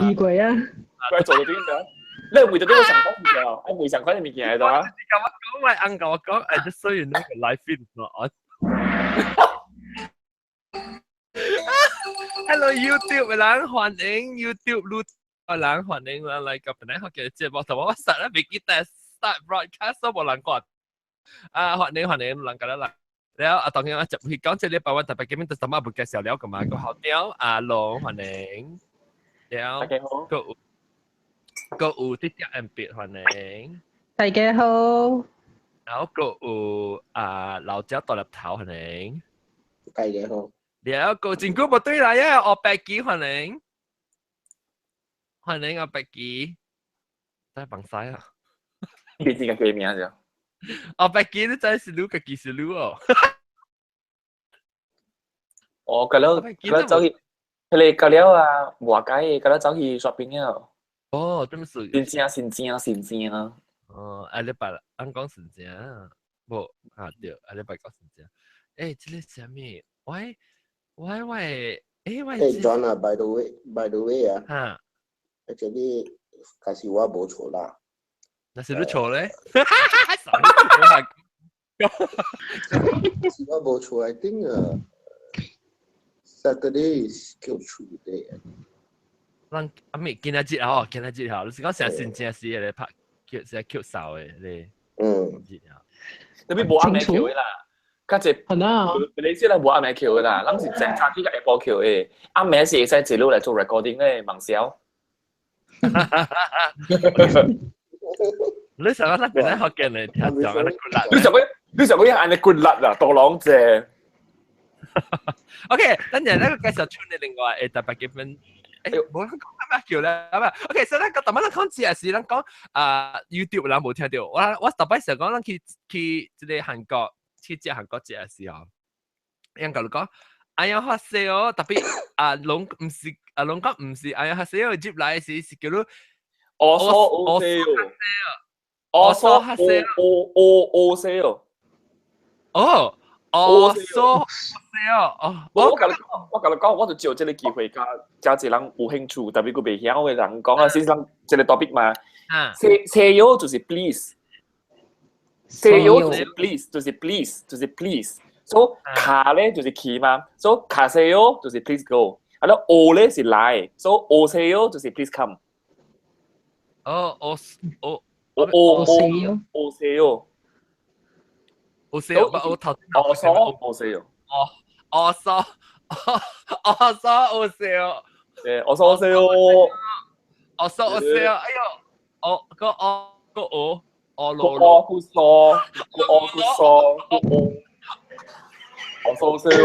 試過啊。佢做到點樣？你係回到呢個成功嘅，我回上款嘅物件喺度啊。你甲我講，我翁甲我講，I just so you know the live feed is not on。Hello YouTube 嘅人，歡迎 YouTube 錄嘅人，歡迎人來個本來學嘅節目，同我實咧未記得 start broadcast 都冇人講。啊，歡迎歡迎人個啦。了啊，當然我就會講這禮拜我特別今日就什麼不介紹了個嘛，個校長阿龍歡迎。了，大家好。個有個有啲啲 M 別歡迎。大家好。然後個有啊老椒大粒頭歡迎。大家好。了個真久無對來啊，我白機歡迎。歡迎阿白機。真係崩晒啊！你知個叫名就？哦，白機你真是你家己是你哦。哦，佢了佢了走去，佢哋佢了啊，外街，佢了走去 shopping 啊。哦，這麼是。真正真正真正啊！哦，下禮拜按講真正，無啊對，下禮拜講真正。欸，這個是啥物？喂喂喂，欸喂。欸，John 啊，by the way，by the way 啊。哈。 Actually，其實我無錯啦。那是你錯咧？其實我無錯，I think Saturday is 叫厝 day。咱阿咪今仔日哦，今仔日吼，你是講成新正時咧拍叫成叫掃的咧？嗯。特別無暗暝橋的啦，較濟。係啊。你知啦，無暗暝橋的啦，咱是正早起個下晡橋的，暗暝是會使一路來做 recording 咧，忙銷。你想講咱本來學見咧，聽講咱骨力。你想講，你想講按呢骨力啦，多攏濟。 OK，咱就那個介紹出你另外誒特別幾分。誒，無人講咩叫咧，係咪？OK，所以咱講，特別咱講這是咱講啊 YouTube 人無聽到。我我特別想講，咱去去這個韓國去食韓國食的時候，人甲你講，안녕하세요，特別啊，攏毋是啊，攏講毋是안녕하세요，入來時是叫做 어서 오세요， 어서 오 오 오세요。 哦，어서 오세요，哦，我甲你講，我甲你講，我就借這個機會，佮遮濟人有興趣，特別閣袂曉的人講啊，先生這個 topic 嘛。啊， 세요 就是 please，세요 就是 please，就是 please，就是 please。所以가咧就是去嘛，所以가세요就是 please go。啊，了오咧是來，所以오세요就是 please come。哦，오 오 오 오 오세요。 오세요，我頭 어서 오세요。 哦，어서 어서 오세요。 對，어서 오세요。 어서 오세요。哎喲，哦個哦個哦哦個哦個嗦個哦個嗦個哦。어서 오세요。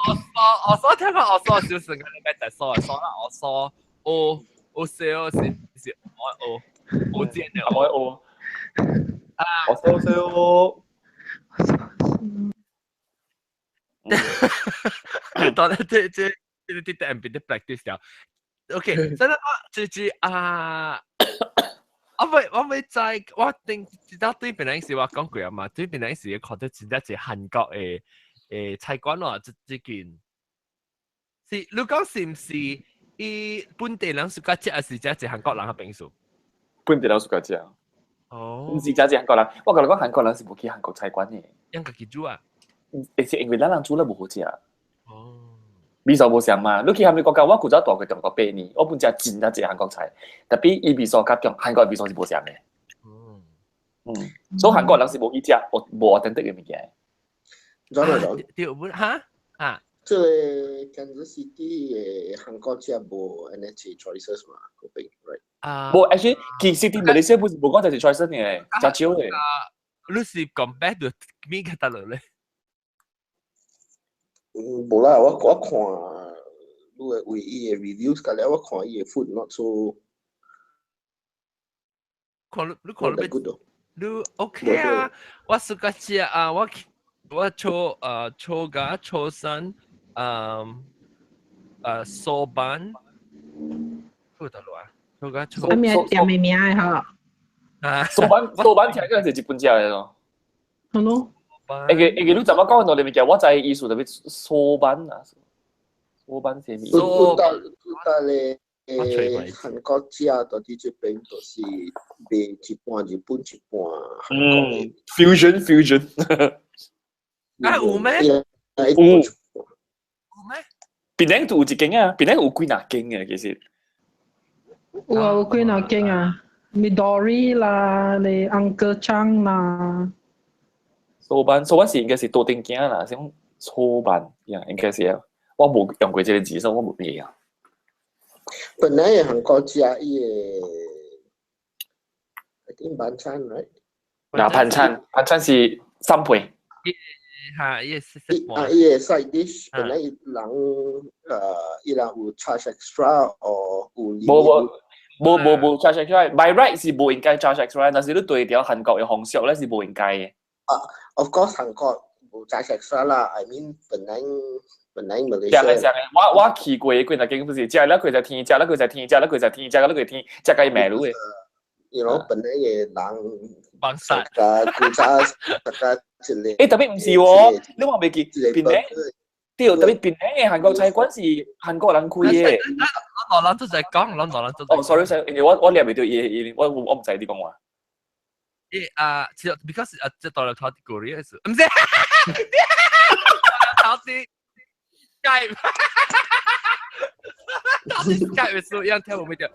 어서 어서聽講어서少成個禮拜就嗦嗦啦，어서 오 오세요是是我哦我見的我哦。啊，어서 오세요。當然，這這這啲啲 M B 啲 practice 了。OK，真係我這這啊，我未我未在我頂知道對邊陣時我講過啊嘛，對邊陣時看到真正是韓國的誒菜館喎，這這間是你講是毋是？伊本地人 suka 食，還是食是韓國人嘅平數？本地人 suka 食。哦，毋是食是韓國人，我共你講韓國人是無去韓國菜館的。𪜶家己煮啊？是因為咱人煮了無好食。哦。味素無相嘛？你去韓國國家，我古早蹛過中國8年，我本食真正濟韓國菜，特別伊味素佮中韓國味素是無相的。嗯。嗯，所以韓國人是無去食，無無 authentic 的物件。怎來講？對，不哈啊？這個 Kansas City 的韓國食無按呢濟 choices 嘛，嗰邊，right？啊，無，actually，其實佇馬來西亞不是無講就是 choices 呢，誠少的。啊，你是 compare 到邊個得落咧？嗯，無啦，我我看你的為伊的 reviews 甲了，我看伊的 food not so 看你你看你 good 你 OK 啊？我 suka 食啊，我我做初甲初三，嗯소반，好得落啊？初甲初。啊名店的名的吼。啊，소반 소반聽起來是日本食的咯。係咯。會記會記，你怎麼講的物件？我知意思特別소반啊，소반是啥物？蘇丹蘇丹咧。韓國食到佇這邊就是賣一半日本一半韓國的。 Fusion fusion。啊，有咩？有。有有咩？檳城都有一間啊，檳城有幾若間嘅其實。有啊，有幾若間啊，Midori 啦，你 Uncle Chang 啦。蘇班蘇班是應該是桌頂羹啦，是講粗班，呀，應該是啊。我無用過這個字，所以我無記啊。本來的韓國食伊个，I think 반찬 right？嗱，반찬是三倍。嚇，伊是啊，伊个 side dish 本來人伊人有 charge extra 或有無無無無無 charge extra，by right 是無應該 charge extra，但是你對著韓國的風俗咧是無應該的。啊，of course 韓國無 charge extra 啦，I mean 本來馬來西亞。正的正的，我去過幾若間不是，食了幾隻天，食了幾隻天，食了幾隻天，食了幾天，食甲伊罵你的。 本來的人幫殺。個古早大家一個。欸，特別毋是喎，你話袂記檳城？對，特別檳城的韓國菜館是韓國人開的。我羅蘭都在講，我羅蘭都。哦，sorry sorry，因為我念袂著伊伊，我毋知你講話。欸啊，其實 because 啊，這到了頭 Korea 是，毋是，頭啲 Skype，頭啲 Skype 是樣聽無袂著。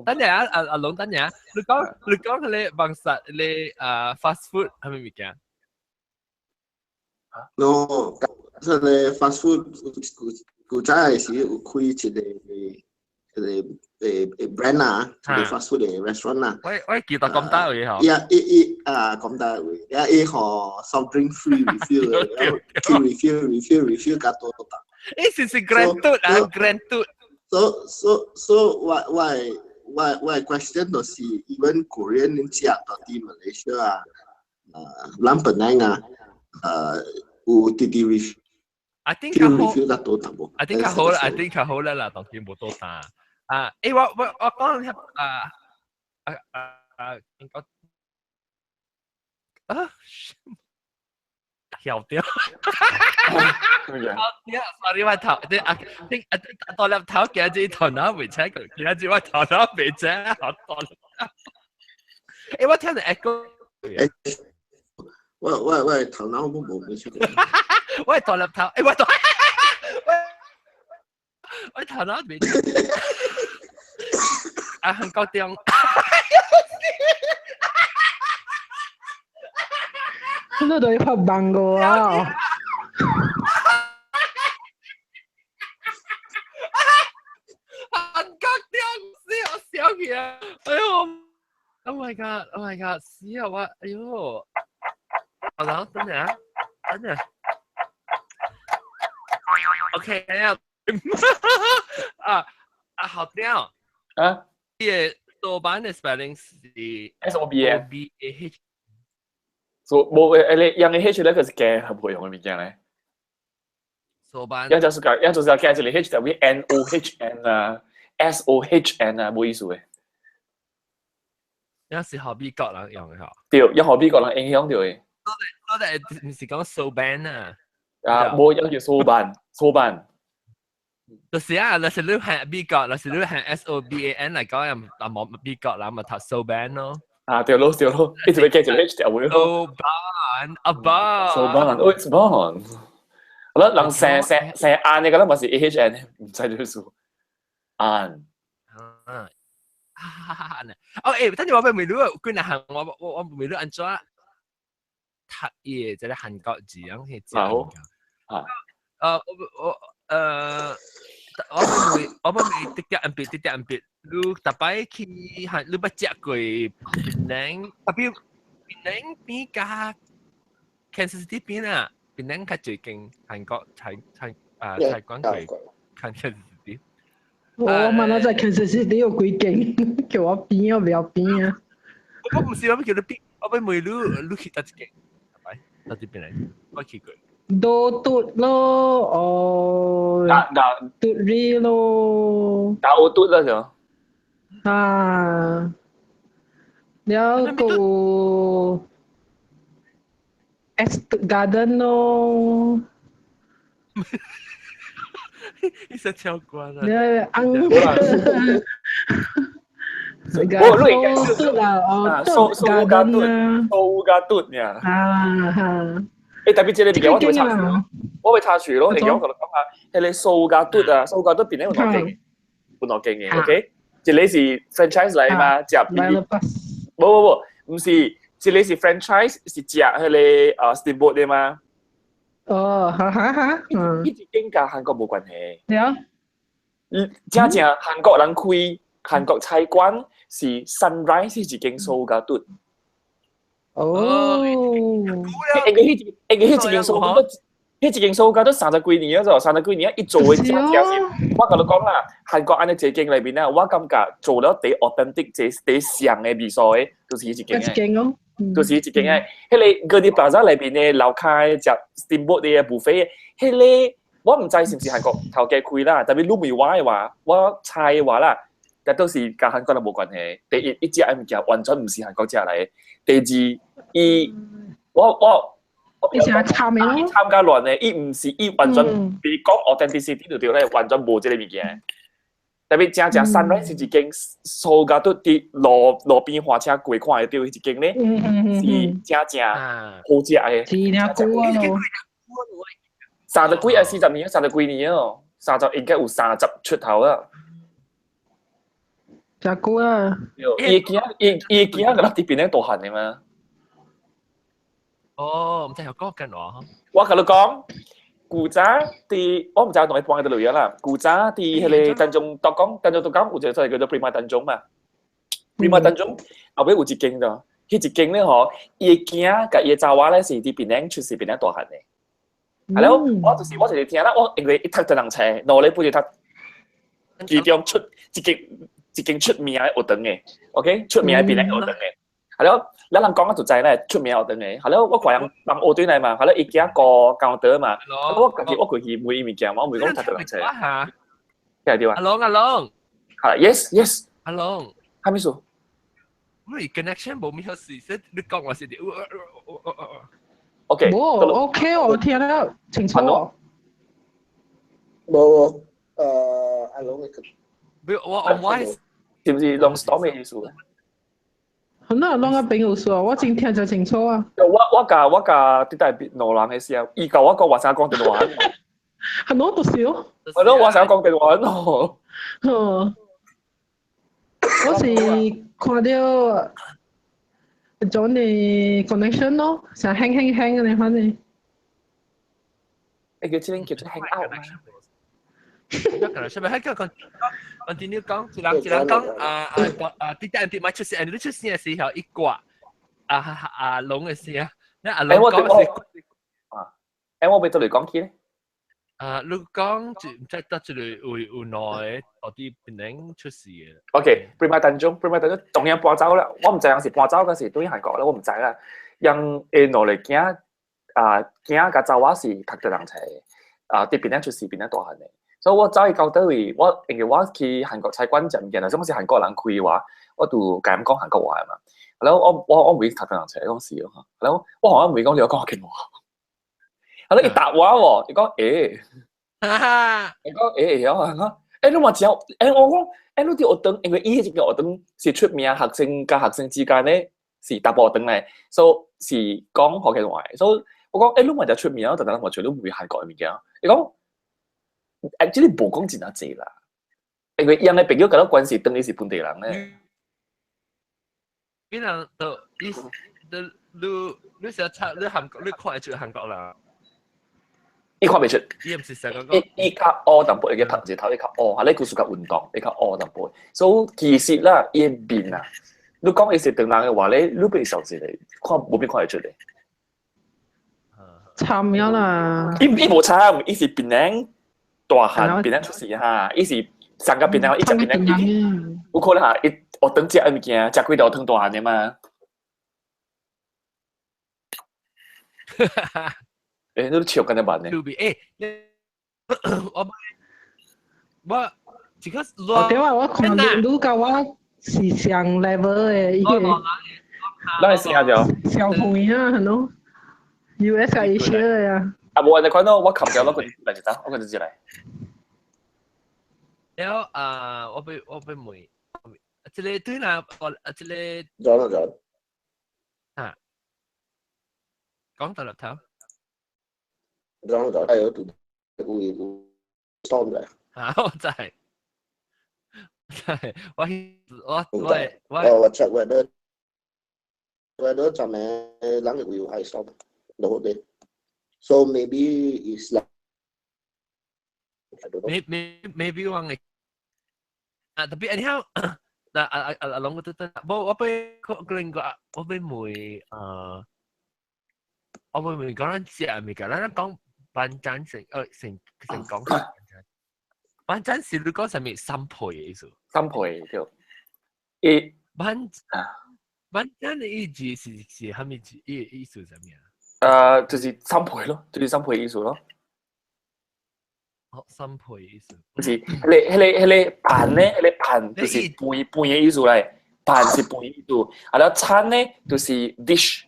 等陣啊，阿阿龍等陣啊，你講佢個幫殺你啊 fast food 係咩物件？ No，這個 fast food 古早的時有開一個 brand 啊，一個 fast food 的 restaurant 啊。我記得咁大位嗬。伊啊咁大位，伊予 soft drink free refill，然後 refill refill refill 較多大。欸，是是 Grand Tut 啊，Grand Tut。 So 我 question 就是 even Korean 食到佇馬來西亞啊，咱本來啊，有直直 refill。 I think 較好 refill 較多淡薄。 I think 較好啦，I think 較好啦啦，當然無多大。啊，欸，我講啊啊啊應該啊，曉掉。掉，sorry 我頭，啲啊啲啊大粒頭今日頭腦未請佢，今日我頭腦未請，好大粒。欸，我聽到 echo。我頭腦都無未請。我大粒頭，欸，我大，我頭腦未。啊，韓國中。你都會發夢個啊！韓國中死我笑起啊！哎呦，Oh my god！Oh my god！死啊我！哎呦，好啦，等陣啊，等陣。OK，啊啊啊，好掉啊！呢個多版的 spelling 是 S O B A B A H。所無誒，你用嘅 H 咧，佢是加係無用嘅物件咧。數班。一就是講，一就是加一個 H 就變 N O H N 啊，S O H N 啊，無意思嘅。有時學美國人用嘅嗬。對，一學美國人影響到嘅。我哋唔是講數班啊。啊，無用叫數班，數班。就是啊，若是你係美國，若是你係 S O B A N 嚟講，又冇美國人咪讀數班咯。啊，對咯對咯，一直會加一個 H 就會。數班，阿爸。數班，喂，數班。我覺得人成成成按嘅，嗰粒咪是 A H N，唔知點數。按。啊。哦，欸，等陣我欲問你，幾若項我問你按怎讀伊的這個韓國字，樣去講。好。啊。我我我欲問直接按別，直接按別。你逐擺去韓，你捌食過檳城？特別檳城邊佮 Kansas City 邊啊，檳城較濟間韓國菜館過 Kansas City。我問我在 Kansas City 有幾間，叫我邊我不要邊啊。我毋是我欲叫你邊，我欲問你，你去佗一間？拜，佗一邊來，我去過。多嘟咯，哦，嘟瑞咯，打我嘟啦就。啊，了個 S Garden 咯。你想跳關啊？你安我你應該是啦，哦，蘇蘇加頓，蘇加頓呀。啊哈。誒，特別這個物件我就會查書，我會查書咯。你我同你講下，迄個蘇加頓啊，蘇加頓邊咧有兩間，有兩間嘅，OK？一個是 franchise 來嘛，食無無無，毋是，一個是 franchise 是食彼個啊 steamboat 的嘛。哦，哈哈哈，嗯。伊一間佮韓國無關係。對啊。真正韓國人開韓國菜館是 Sunrise 是一間蘇家頓。哦。因為彼因為彼一間蘇家頓，彼一間蘇家頓30幾年啊，30幾年伊做的真正是，我共你講啦，韓國按呢這間內面啊，我感覺做了第 authentic 這第上的味素的，就是彼一間。一間哦。就是彼一間的，彼個 Goldie Plaza 內面的樓跤食 steamboat 的 buffet，彼個我毋知是毋是韓國頭家開啦，特別你問我的話，我猜的話啦，但都是佮韓國人無關係。第一，伊食的物件完全毋是韓國食來的。第二，伊我我我伊是參的咯，參加亂的，伊毋是伊完全比講 authenticity 就對咧，完全無這個物件。特別正正 Sunrise 是一間蘇家都佇路邊花車過看會著彼一間咧，是正正好食的。是爾久啊咯。30幾啊40年，30幾年哦，三十應該有30出頭啊。真久啊！伊囝伊伊囝個佇邊咧大漢的嘛？哦，毋知有講緊話。我共你講，古早佇我毋知同你搬去佗位啦。古早佇彼個丹中獨江，丹中獨江有一個所謂叫做 Prima 丹中嘛。Prima 丹中後尾有一間的，彼一間咧吼，伊的囝佮伊的查某咧是佇檳城出世，檳城大漢的。係咯，我就是聽啦，我因為伊讀唐人冊，兩禮拜就讀，其中出一間一間出名的學堂的，OK，出名的檳城學堂的。係咯，咱人講啊就知咧，出名學堂的。係咯，我看人人學對來嘛，係咯，伊囝過高德嘛，我家己我過去問伊物件，我問講讀唐人冊。聽到啊？阿龍阿龍。係，yes yes。阿龍。啥物事？喂，connection 無咩好事，你講我先。 OK，無 OK，我聽得清楚。無，阿龍嘅。我是毋是攏 storm 的意思？好啦，攏個朋友說，我真聽得清楚啊。我共佇代兩人的時候，伊共我講我啥講電話。很多都是哦。我都我啥講電話咯。嗯，我是看到種的 connection 咯，成輕輕輕嘅反正。欸，叫這個叫做 hang out 嘛。可能是咪喺個講？continue 講，一人一人講啊啊啊！啲啲啲咪出聲，你出聲嘅時候一掛啊啊龍嘅聲，那阿龍講是啊，欸，我欲倒來講起咧。啊，你講就毋知得一個有有兩個到佇檳城出世的。 OK，Prima Tanjung，Prima Tanjung 當然搬走啦。我毋知影是搬走，還是對韓國啦，我毋知啦。𪜶的兩个囝啊，囝佮查某是讀唐人冊，啊，佇檳城出世，檳城大漢的。所以我走去到佗位，我因為我去韓國菜館食物件，就算是韓國人開的話，我就共𪜶講韓國話嘛。然後我毋會讀唐人冊，講是哦。然後我好像毋會講你講福建話。然後伊答我喎，伊講欸，伊講欸會曉啊，講欸你嘛真，欸我講欸你佇學堂，因為伊彼一間學堂是出名學生佮學生之間咧是淡薄學堂咧，所以是講福建話。所以我講欸你嘛誠出名，但但我全都毋會韓國的物件。伊講。actually 無講真仔濟啦，因為𪜶的朋友佮咱關係當伊是本地人咧。邊人都伊都你你成日查你韓國你看會出韓國人？伊看袂出。伊毋是成個伊伊較烏淡薄，伊個頭一頭伊較烏，哈，你故事較運動，伊較烏淡薄。所以其實啦，伊的面啊，你講伊是唐人的話咧，你袂相信咧，看無邊看會出咧。參了啦。伊伊無參，伊是檳城大漢，檳城出世哈，伊是上個檳城，伊食檳城，有可能哈，伊學堂食的物件，食幾道湯大漢的嘛。欸，你笑敢若慢呢？欸，我我這個哦對啊，我看你你佮我是上 level 的伊個。咱會試下就。小朋友啊，係咯，US 佮 Asia 的啊。啊，無你看到我冚掉，我個來一張，我個直接來。了啊，我欲我欲問，這個對啦，我這個咗啦咗。啊，講到立頭。咗咗，係有有有 storm 嘅。啊，我真係真係，我我我我我 check weather 就咩人會有 high storm the whole day. So maybe it's like I don't know. Maybe 我嘅啊，tapi anyhow 嗱啊啊啊龍個都得，冇我俾個個個我俾問啊，我俾問講咱食物件，咱講班長成成成講班長是你講啥物三倍嘅意思？三倍對。一班班長的意思是是啥物意意思啥物啊？就是三倍咯，就是三倍意思咯。哦，三倍意思。就是彼個彼個彼個盤咧，彼個盤就是盤盤嘅意思嚟，盤是盤意思。啊，了餐咧就是 dish，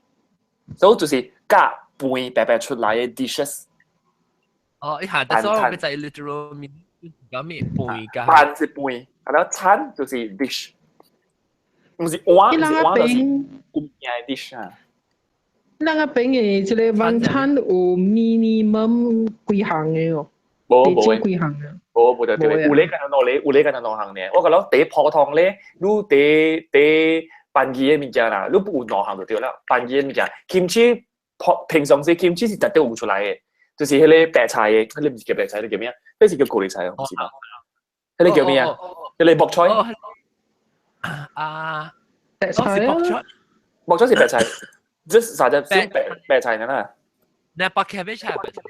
所以就是加盤白白出來嘅 dishes。哦，一下，但是我要在 literal meaning 講咩盤加。盤是盤，啊了餐就是 dish，毋是碗，毋是碗，就是有名嘅 dish 啊。咱個邊嘅這個晚餐有 minimum 幾項嘅哦？無無幾項啊？無無就對，有咧敢若兩咧，有咧敢若兩項呢。我覺得第普通咧，你第第班機的物件啦，你不有兩項就對了。班機的物件，kimchi 平常時 kimchi 是絕對有出來的，就是彼个白菜的，彼个毋是叫白菜，彼個叫咩啊？彼是叫高麗菜哦，毋是嗎？彼个叫咩啊？彼个木菜。啊，白菜啊！木菜是白菜，這是啥只？是白白菜呢？那白 cabbage 係白菜。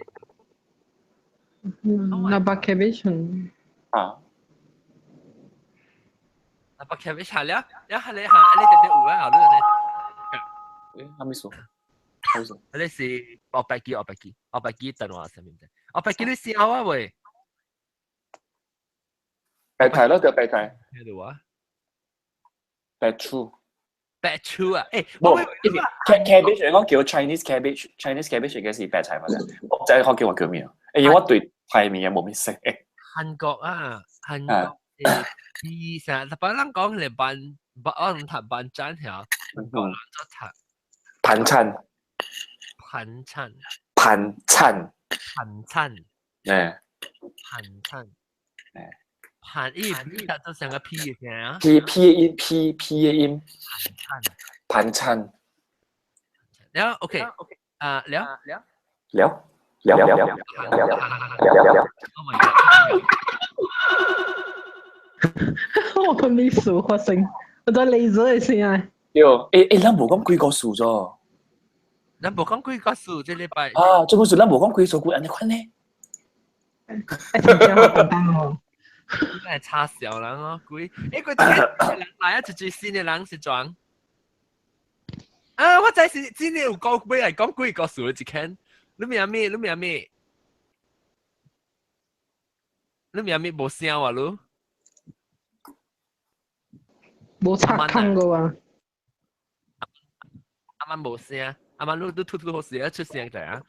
那白 cabbage 啊，那白 cabbage 係了，了係你係你直接有啊，你你，啥物事？啥物事？你是我白記，我白記，我白記等我上面啫。我白記你試下啊喂。白菜咯，對白菜。咩度啊？白醋。白醋啊！誒，無，cabbage 我叫 Chinese cabbage，Chinese cabbage 應該是白菜嘛？我知我叫我叫咩啊？因為我對泰物嘢無咩識。韓國啊，韓國誒，二成，特別咱講係班，我唔談班餐嚇，韓國人做談盤餐。盤餐。盤餐。盤餐。誒。盤餐。誒。盤伊 P 就成個 P 嘅聲 P P 嘅音，P P 嘅音。盤餐。盤餐。了 OK OK 啊了了了了了了了了。 Oh my god！我個咩事發生？我在雷子嘅聲啊！對，誒誒，咱無講幾個數咗。咱無講幾個數，這禮拜。啊，這個數咱無講幾數，幾按呢款呢？誒，真正好簡單哦。真係差小人哦，鬼！誒，佢聽人來啊，一隻新的人是裝。啊，我知是真係有講尾來講幾個數一間。你名咩？你名咩？你名咩？無聲啊，你？無插空過啊！啱啱無聲，啱啱你你吐吐好時啊，出聲嚟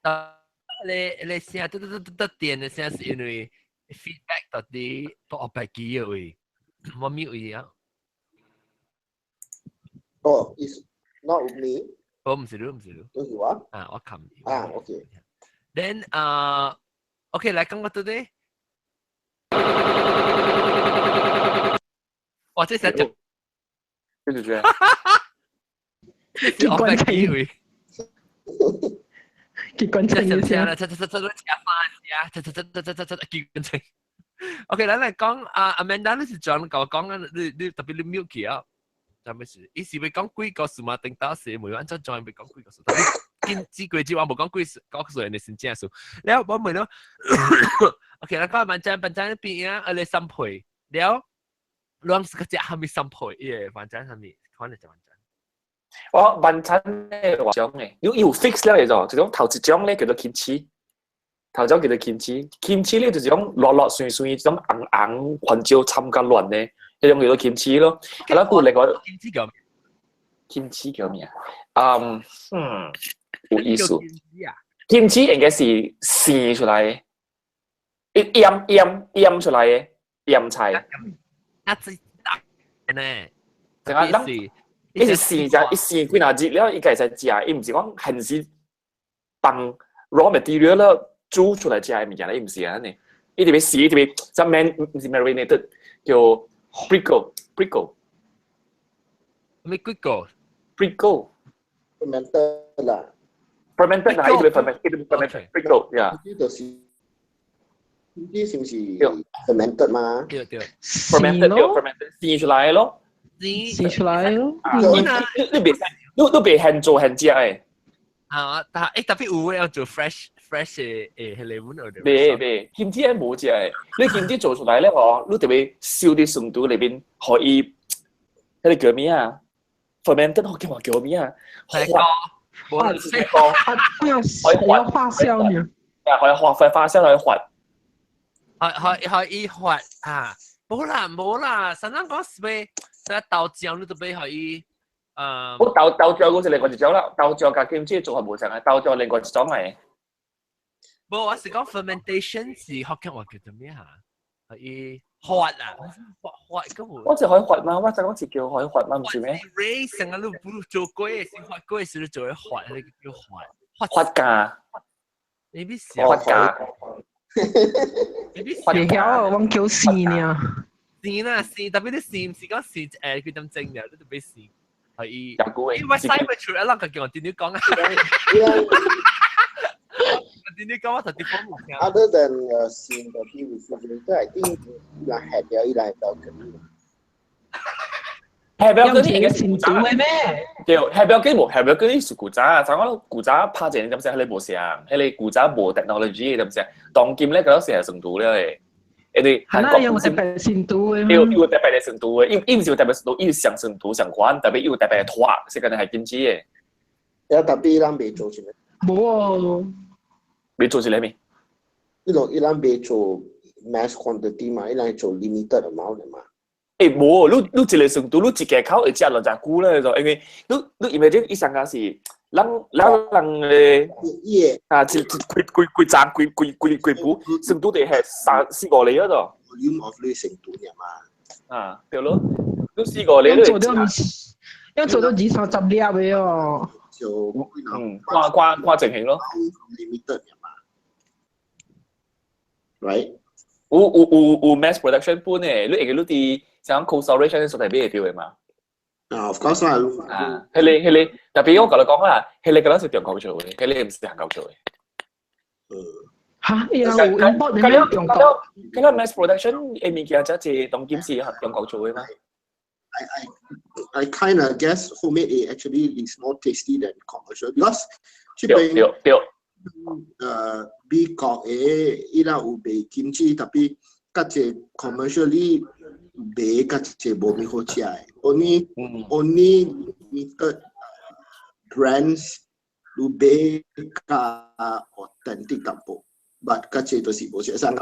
啊！你你聲嘟嘟嘟嘟嘟電的聲是因為 feedback 到底都後白機嘅位，我咪位啊！哦，is not me。我唔是你，唔是你。都是我。啊，我冚。啊，OK。 Then 啊，OK 來講個到底。哇！這是就，這就這。結關情位。結關情嘅聲。啦，這這這這食飯啊！這這這這這這這結關情。OK，咱來講啊，Amanda，你是專甲我講啊，你你特別你 mute 起啊，就咩事？伊是欲講幾個數嘛？頂到時問按怎專欲講幾個數？見這幾句我無講幾個數，你先正數。了我問咯，OK，咱講班長班長邊啊，你三倍了，攏是個食蝦米三倍，耶，班長蝦米？可能就班長。我晚餐咧話種嘅，有有 fix 了嘅咗，這種頭一種咧叫做 kimchi，頭種叫做 kimchi，kimchi 咧就是種落落碎碎，這種紅紅番椒摻較亂的，彼種叫做 kimchi 咯。啊，咱有另外 kimchi 叫 kimchi 叫咩啊？嗯嗯，有意思。kimchi 應該是生出來的，一醃醃醃出來的醃菜。啊，這呢。成個人伊是生食，伊生幾若日了，伊會使食，伊毋是講現時放 raw material 了煮出來食的物件咧，伊毋是按呢。伊特別生，特別只 man 毋是 marinated，叫 pickle pickle。咩 pickle？ Pickle。 Fermented 啦。 Fermented 啦，伊特別 ferment，伊特別 fermented pickle，yeah。呢就是呢啲是唔是 fermented 嘛？對對。 Fermented 對 fermented 生出來咯。生出來咯。你你別你你別現做現食的。啊，但係特別有要做 fresh fresh 的誒，彼個阮學袂袂，金子係無食的。你金子做出來咧吼，你特別燒佇酸度裏邊，予伊彼個叫咩啊？Fermented 福建話叫咩啊？發發發發酵呢？啊，可以發發發酵可以發。可可可以發啊！無啦無啦，實咱講是欲，啥豆漿你都欲予伊。我豆豆漿嗰是另外一種啦，豆漿佮金子做法無仝啊，豆漿另外一種嚟。無，我是講 fermentation 是福建話叫做咩嚇？予伊發啊，發發個無。我是可以發嗎？我就講是叫可以發嗎？毋是咩？Raise 成個你不做過的是發過的時，你做會發，彼個叫發。發酵。你必發酵。會曉，阮叫生呢。生啦生，特別你生毋是講生誒幾點鐘了，你都欲生。係伊。因為西咪出來，人家叫我點點講啊。點點講我就啲講冇聽。 Other than 生的啲 refrigerator, I think 伊人下掉伊來 balcony。下表嗰啲應該是古早嘅咩？對，下表嗰啲無，下表嗰啲是古早啊。就講古早拍一個點先，彼個無像，彼個古早無 technology 點先。當今咧，嗰時係成都了的。因為韓國有特別成都的。有有特別的成都的，伊伊毋是有特別成都，伊是上成都上款，特別伊有特別的拖，是敢若係金子的。有特別咱袂做啥物？無哦。袂做一个咩？伊攏伊咱袂做 mass quantity 嘛，伊咱做 limited amount 的嘛。欸，無，你你一個成都，你一家口會食偌濟久咧？就因為你你 imagine 伊上個是咱咱人的啊，一一規規規站規規規規盤成都地係三四五厘嗰度。 Volume of 你成都爾嘛？啊，對咯，你四五厘你做到要做到二三十粒的哦。就嗯，看看看情形咯。 Limited 嘛，right？有有有有 mass production 本的，你會記你佇像 cold storage 所在買會著的嘛？啊，of course 啦。啊，彼個彼個，特別我共你講啦，彼個敢若是中國做的，彼個毋是韓國做的。嗯。嚇！伊人有 import 的咩中國？嗰個 mass production 的物件遮濟當今是中國做的嗎？I kind of guess homemade it actually is more tasty than commercial because 這邊對對。美國的伊人有賣金子，特別較濟 commercially 賣較濟無咪好食的。Only only limited brands 有賣較 authentic 淡薄，but 較濟都是無食。像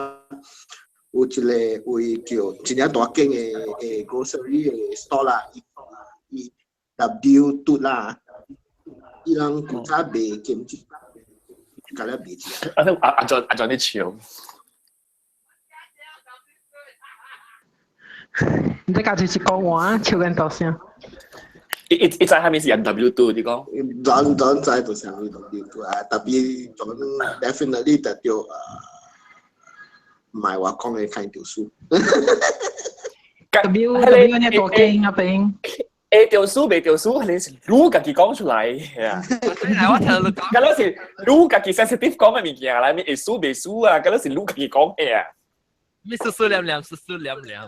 有一個位叫真正大間的的 grocery 的 store 啦，伊伊 W 嘟啦，伊人古早賣金子。甲了賣食。啊，阿阿怎阿怎你笑？你在家就是講話，笑緊大聲。伊伊伊知啥物是 M W 2，你講？咱咱知就是 M W 2啊，特別咱 definitely 得著毋係我講的看著輸。 W W 呢大間啊邊。會著輸袂著輸，你是你家己講出來啊！我聽你講，敢若是你家己 sensitive 講的物件啦，會輸袂輸啊？敢若是你家己講的啊？咩輸輸黏黏，輸輸黏黏，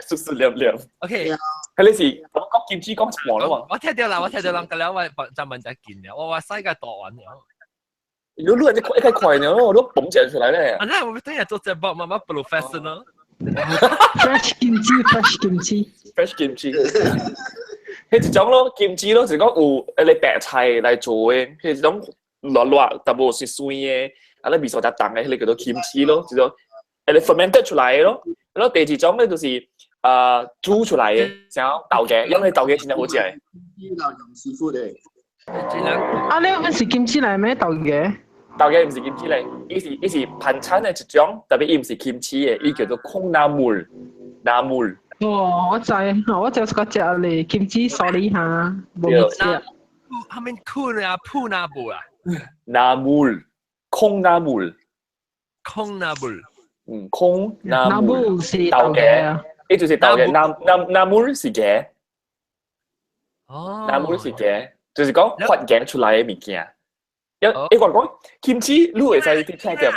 輸輸黏黏。 OK，彼是我講金子講一半咯。我聽著啦，我聽著人個了，我就問就見了，我話世界大完了。你你一一塊呢，我都嘣起出來咧。啊，那我等下做節目，慢慢 professional。 Fresh 金子，fresh 金子，fresh 金子。彼一種咯，金子咯，是講有彼个白菜來做的，彼一種熱熱，淡薄是酸的，啊，咧味素較重的，彼个叫做金子咯，一種彼个 fermented 出來的咯。然後第二種咧就是啊煮出來的，像豆芽，因為豆芽真正好食的。用師傅的。啊，你毋是金子來咩豆芽？豆芽毋是金子來，伊是伊是盤菜的一種，特別伊毋是金子的，伊叫做 콩나물，나물。 哦，我知，我就個食咧，kimchi sorry 嚇，無食。後面苦啊，鋪那布啊？ 나물， 콩나물， 콩나물，嗯，콩나물 是豆嘅，呢就是豆嘅，나 나물 是嘅，哦， 나물 是嘅，就是講發芽出來嘅物件。一一個講 kimchi，你會使啲聽到？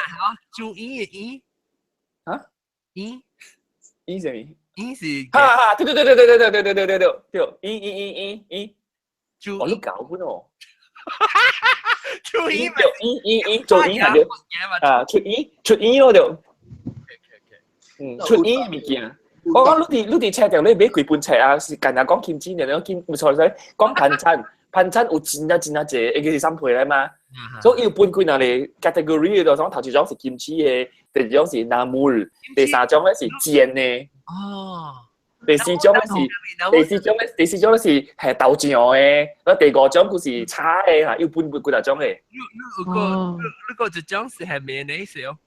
做伊嘅伊，啊？伊伊啥物？伊是，哈哈，對對對對對對對對對對對對，伊伊伊伊伊，做我都搞本哦。出伊伊伊伊做伊係啊，出伊出伊咯就，嗯，出伊物件。我講你佇車店你買幾本冊啊？是近日講 kimchi，然後金唔錯使講반찬，반찬有真啊真啊濟，應該是三倍來嘛。所以有分幾若個 category 就講頭一種是 kimchi 的，第二種是나물，第三種咧是煎的。哦。第四種咧是係豆漿的，啊第五種佢是炒的嚇，又分幾若種的。你你個一種是係咩呢？是哦？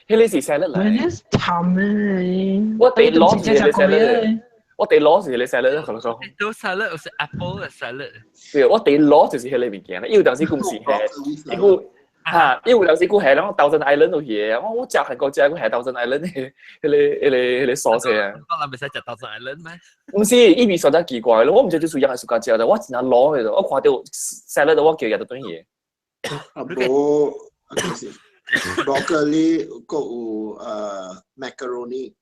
彼個是 salad 嚟。慘咩？我第攞是個 salad，我第攞是個 salad，可能講。都 salad 有是 apple 嘅 salad。對，我第攞就是彼個物件啦。有當時佢唔是係，伊個嚇，因為有時佢係啷 Thousand Island 度嘢，我食韓國食佢係 Thousand Island 嘅彼個 sauce 啊。我諗袂使食 Thousand Island 咩？毋是，伊味實在奇怪咯，我毋知就是樣係暑假食的，我真正攞嘅，我看到 salad 我叫日就轉去。啊無，就是 broccoli 閣有macaroni。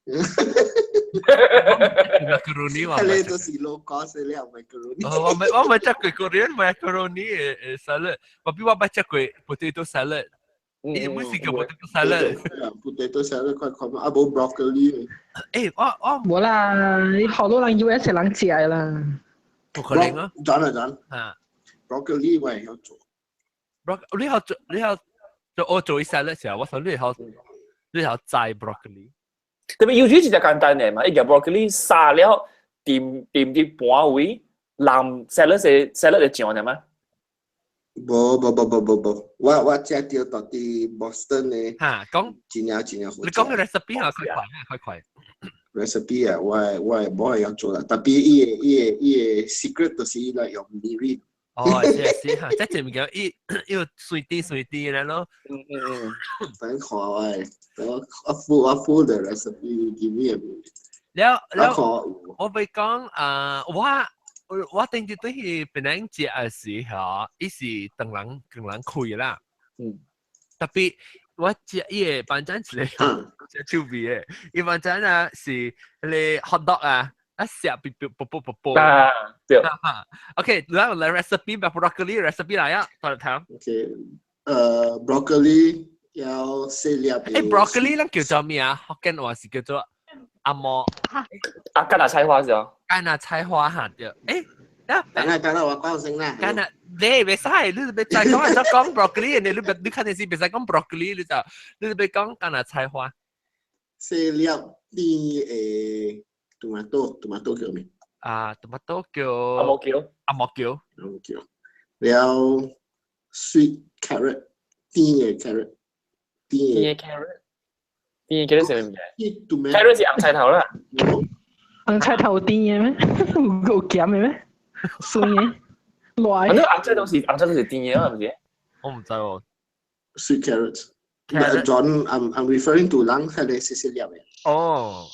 macaroni 話。彼個都是 low cost 的了 macaroni。哦，我未食過 Korean macaroni 的 salad，我比我捌食過 potato salad。伊每是叫 potato salad。 potato salad 快看啊，無 broccoli。欸，我無啦，你好多人 US 人食的啦。無可能啊！轉啊轉。啊。 broccoli 我會曉做。 broccoli 你曉做，你曉做我做 salad 時候，我想你曉摘 broccoli。特別有時真簡單的嘛，伊個 broccoli 殺了，掂掂啲盤位，淋 salad 是 salad 的醬的嗎？無無無無無無，我食到到佇 Boston 的，嚇講真正真正好。你講個 recipe 嚇，快快快快。 recipe 啊，我無會曉做啦，特別伊個 secret 就是伊來用 mirin。哦，是是嚇，這隻物件伊伊有隨啲隨啲的咯。嗯嗯嗯。等看我我 full the recipe give me a minute。了了，我欲講啊，我頂日對去檳城食的時候，伊是唐人唐人開啦。特別我食伊個반찬一個食趣味的，伊반찬啊是彼個 hot dog 啊，啊食啵啵啵啵啵。啊，對。 OK，來來 recipe 把 broccoli recipe 來啊，頭頭。 OK，broccoli 要細粒。欸，broccoli 咱叫做咩啊？福建話是叫做阿毛。啊，芥菜花是哦。芥菜花嚇對。欸，等下等下，我講先啦。芥你袂使，你別再講就講 broccoli，你看電視袂使講 broccoli，你就欲講芥菜花。細粒甜的 tomato，tomato 叫咩？啊，tomato 叫紅毛茄。紅毛茄。紅毛茄。了 sweet carrot，甜的 carrot，甜的 carrot，甜的 carrot 是咩物件？carrot 是紅菜頭啦。紅菜頭甜的咩？有鹹的咩？酸的？來。反正紅菜都是甜的，係唔是？我唔知喎。 Sweet carrots。But John, I'm referring to 人係你細細粒的。哦。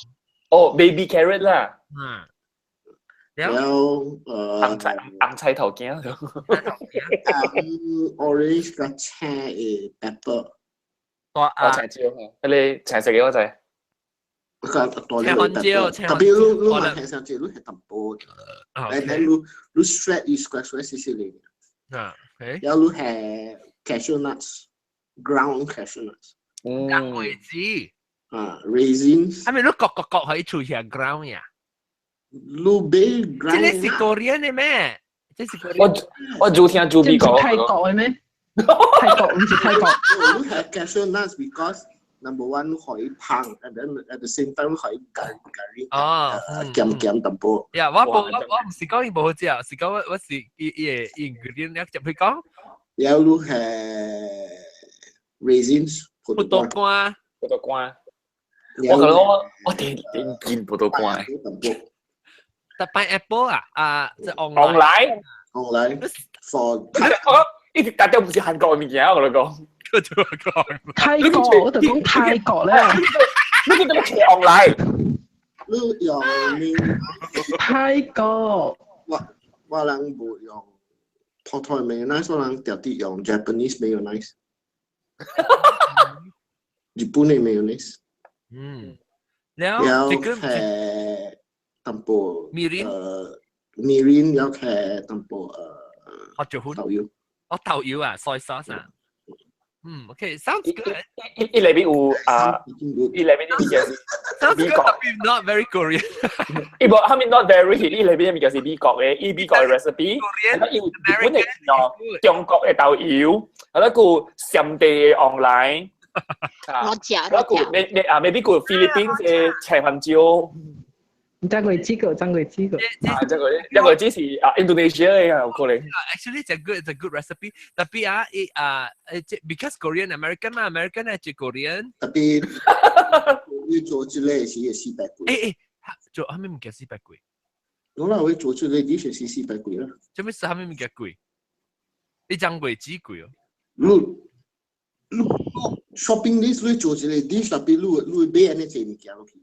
哦，baby carrot 啦。嗯。然後紅菜頭羹。 orange 佮青的 pepper。哦，青椒，彼個青色的我知。個大粒的 pepper，特別你嘛聽上去，你係淡薄。來來，你 shred 伊 square square 細細粒。啊，OK。然後你係 cashew nuts，ground cashew nuts。嗯。果子。啊，raisins。係咪你割割割可以出現 ground 呀？你買 ground。這個是 Korean 的咩？這是 Korean。我做聽豬鼻講。泰國的咩？泰國唔是泰國。你係 cashew nuts because number one 可以香，and then at the same time 可以咖咖喱。哦，鹹鹹淡薄。呀，我無我唔是講伊無好食，是講我是伊個 ingredient 入去講。然後你係 raisins。葡萄乾。葡萄乾。我講我電電見不到關。但 pineapple 啊啊，即係 online online for 我講一直大家唔是韓國嘅物件，我同你講。泰國，我就講泰國咧。你叫做咩 online？你用面泰國。我人無用普通 mayonnaise，我人特地用 Japanese mayonnaise。日本嘅 mayonnaise。嗯。然後係淡薄。 mirin。 mirin 有係淡薄學做豆油。哦，豆油啊，soy sauce 啊。嗯，OK，sounds good。伊內面有啊，伊內面啲物件是美國，not very Korean。伊無，後面 not very，伊內面嘅物件是美國嘅，伊美國嘅 recipe。伊有日本嘅哦，中國嘅豆油，啊，那個上地嘅 online。我食，那個咩咩啊，maybe 個菲律賓嘅青番椒。張過幾個，張過幾個。啊，這個這個只是啊，Indonesia 嘅有可能。 Actually, it's a good recipe. Tapi 啊，伊啊，because Korean American 嘛，American 係食 Korean。 Tapi 你做這個是400幾。誒誒，做啥物物件400幾？我啦會做這個 dish 是400幾啦。做咩啥物物件貴？你張過幾貴哦？你 shopping list 你做這個 dish，tapi 你買按呢濟物件落去。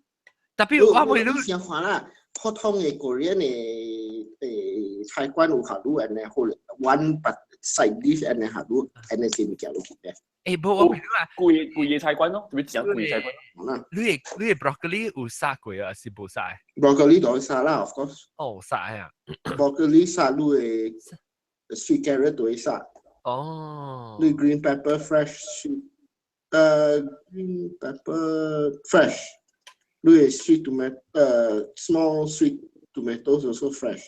Tapi 我袂你先看啦，普通嘅 Korean 嘅菜館有下滷按呢好，one but side dish 按呢下滷按呢濟物件落去嘅。誒，無我譬如啊，貴貴嘅菜館咯，特別講貴嘅菜館。你嘅 broccoli 有殺過啊，是無殺？broccoli 都殺啦，of course。哦，殺啊。 broccoli 殺你嘅 sweet carrot 都會殺。哦。你 green pepper fresh sweet，green pepper fresh。你嘅 sweet tomato，small sweet tomatoes also fresh。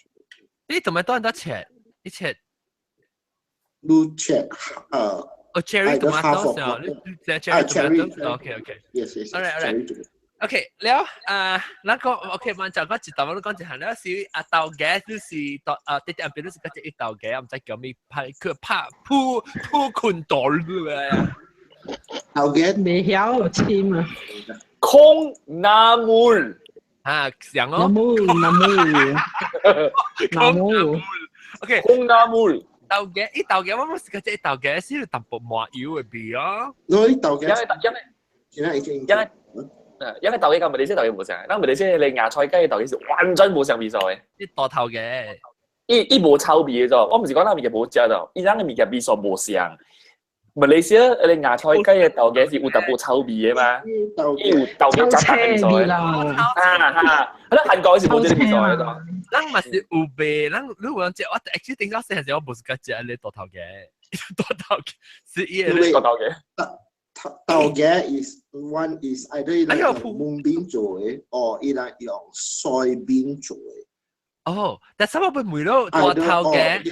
你 tomato 按切？你切？你切哦，cherry tomato 啊，你 cherry tomato。OK。 Yes. Alright. OK，了啊，咱講 OK，慢就講一道，我講一項，了是啊豆芽，就是豆啊，啲啲邊都是嗰隻一豆芽，唔知叫咩拍，佢拍鋪鋪困袋啊。豆芽未曉簽啊。 콩나물 啊，講哦。 나물 나물。 OK， 콩나물。 豆芽，伊豆芽我冇試過隻豆芽是淡薄麻油嘅味啊。我啲豆芽，因為因為因為因為因為豆芽佮馬來西亞豆芽無相，咱馬來西亞芽菜雞嘅豆芽是完全無相味素嘅。啲大頭嘅，伊伊無臭味嘅啫，我毋是講咱物件無食到，伊咱嘅物件味素無相。馬來西亞個芽菜雞嘅豆芽是有淡薄臭味嘅嘛？伊有豆芽雜雜嘅味素嘅。啊哈，啊，韓國是無這個味素嘅。咱嘛是有味，咱如果講食，我 actually 頂早細漢時我無是較食你大頭嘅，大頭嘅是伊個大頭嘅。豆芽 is one is either 伊人用 mung bean 做嘅，or 伊人用 soybean 做嘅。哦，但係我問咯，大頭嘅，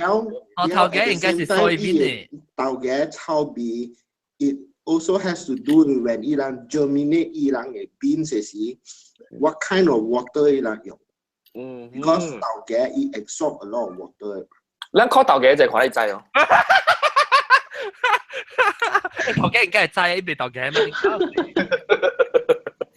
大頭嘅應該是 soybean 嘅。豆芽臭味，it also has to do with when 伊人 germinate 伊人嘅 beans 時，what kind of water 伊人用？嗯，because 豆芽伊 absorb a lot of water。咱靠豆芽就看你知哦。豆芽應該係知，伊袂豆芽嘛？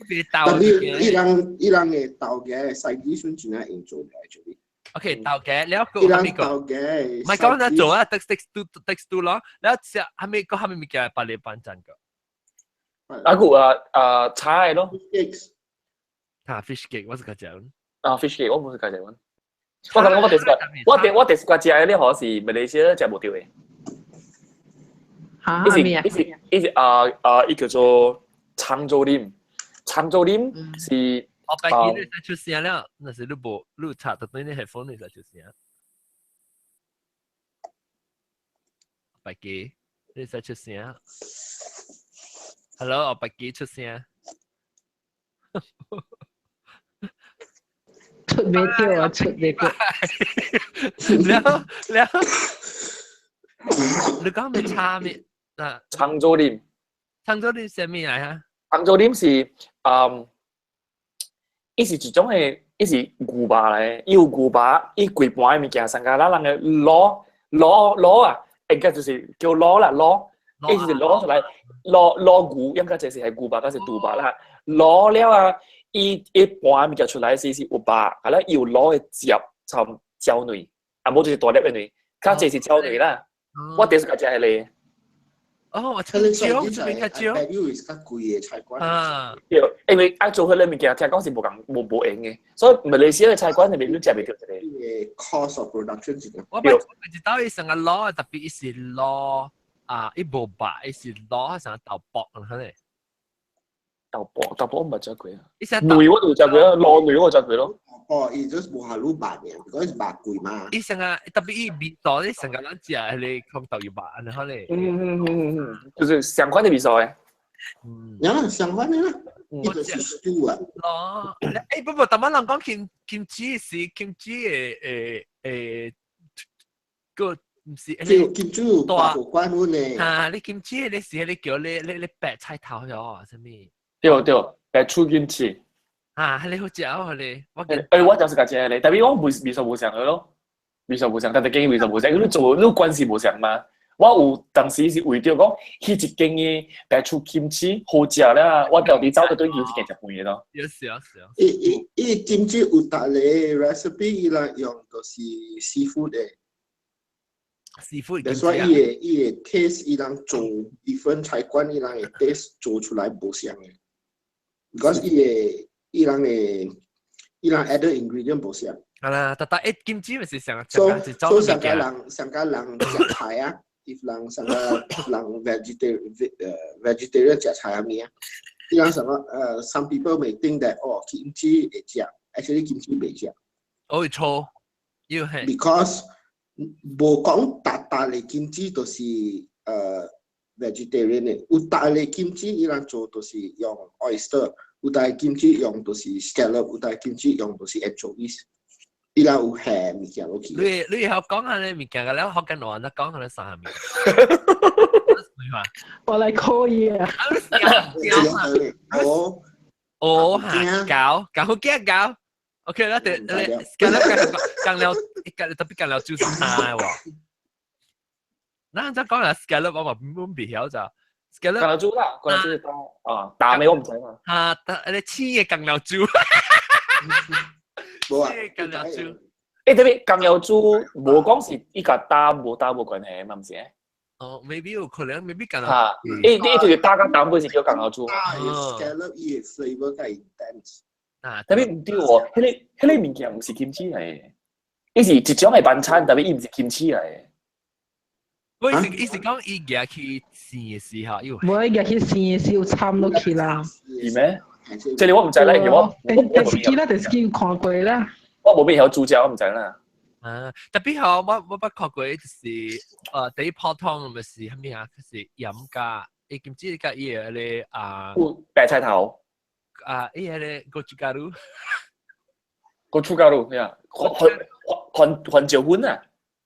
別豆伊人伊人嘅豆芽細啲算真係用做嘅，actually。 OK，豆芽了個伊人蝦米個？豆芽唔係講得做啊，takes two takes two 咯。了食蝦米個蝦米物件百里班站個？啊個啊啊菜咯。 Fish 啊，fish cake 我是個講。啊，fish cake 我唔是個講。我感覺我第四個，我第四個食嘅咧，可是馬來西亞食無著嘅。嚇伊咩啊？是伊是伊是啊啊，伊叫做長洲啉，長洲啉是。我白見你使出聲了，那是你無你插到對你 headphone 你使出聲。白記你使出聲。Hello，我白記出聲。出未掉啊！出未掉。了了，你講咩差咩？啊，長洲啉。長洲啉啥物來啊？長洲啉是嗯。伊是一種的，伊是牛肉來，伊有牛肉，伊規盤的物件，上加咱人的滷滷滷啊，應該就是叫滷啦滷，伊就是滷出來滷滷牛，應該就是係牛肉，還是豬肉啦，滷了啊，伊伊盤物件出來時是有肉，啊咧有滷的汁摻椒卵，啊無就是大粒的卵，較濟是椒卵啦。我第一次食彼個。哦，我椒，這邊較少。因為較貴的菜館。啊，對，因為愛做彼個物件，聽講是無共無無閒的，所以馬來西亞的菜館入面你食袂著這個。 Cost of production 是我捌一道伊成個滷，特別伊是滷啊，伊無肉，伊是滷成豆卜可能。豆卜豆卜我毋捌食過啊。伊成卵我就食過啊，滷卵我食過咯。哦，伊就是無下滷肉爾，because 肉貴嘛。伊成個特別伊味道，你成個咱食彼個空豆油肉，按呢可能。嗯嗯嗯嗯，就是相款的味素的。嗯。呀，相款的啦，伊就是 stew 啊。咯，欸不不，逐擺人講 kimchi 是 kimchi 的誒誒個毋是。叫金主大關阮的。啊，你 kimchi 你是彼個叫你你你白菜頭咗，啥物？對對，白醋 kimchi。啊，彼個好食哦，彼個。我欸，我就是共食彼個，但是我味味素無相的咯，味素無相，但係間味素無相，因為你做你關係無相嘛。我有當時是為著講，彼一間的白醋 kimchi 好食啦，我到底走到對去一間食飯的咯。有是啊是啊。伊伊伊金主有逐個 recipe 伊人用就是 seafood 的。 seafood。所以伊的伊的 taste 伊人做 different 菜館，伊人的 taste 做出來無相的。because 伊的伊人的伊人 add ingredient 無相。啊啦，特特欸金主咪是上所以所以上家人上家人食菜啊，if 人上家人 vegetarian 食菜啊物啊，伊人什麼some people may think that 哦金主會食，actually 金主袂食。哦，會錯，要係。 Because 無講逐逐個金主都是vegetarian 的，有逐個金主伊人做都是用 oyster，有逐個金主用都是 scallop，有逐個金主用都是 anchovies。伊人有下物件落去。你你以後講下你物件嘅，你學緊我，你講下你啥物？我來可以啊。哦哦嚇，搞搞好驚搞。OK 啦，你你講了講了講特別講了就是啥喎？那再講下 scallop 我嘛唔袂曉咋？scallop 橄欖豬啦，橄欖豬啊，打咩我唔知嘛。啊，你黐嘅橄欖豬。無啊，橄欖豬。欸，特別橄欖豬無講是伊共膽無膽無關係嘛，毋是？哦，maybe 有可能，maybe 橄欖。嚇，伊伊就是膽佮膽本是叫橄欖豬。 scallop 伊的 flavour 較 intense。啊，特別毋對哦，彼個彼個物件毋是金翅來的，伊是一種的晚餐，特別伊毋是金翅來的。我意思意思講，伊舉去生的時候，有。無伊舉去生的時有摻落去啦。是咩？這個我毋知啦，因為我電視機啦，電視機有看過啦。我無咩曉煮食，我毋知啦。啊，特別吼，我我捌看過就是第一泡湯咪是啥物啊？就是鹽加，伊金枝加伊個咧啊。白菜頭。啊，伊個咧 gochugaru。 Gochugaru 呀，番番番椒粉啊。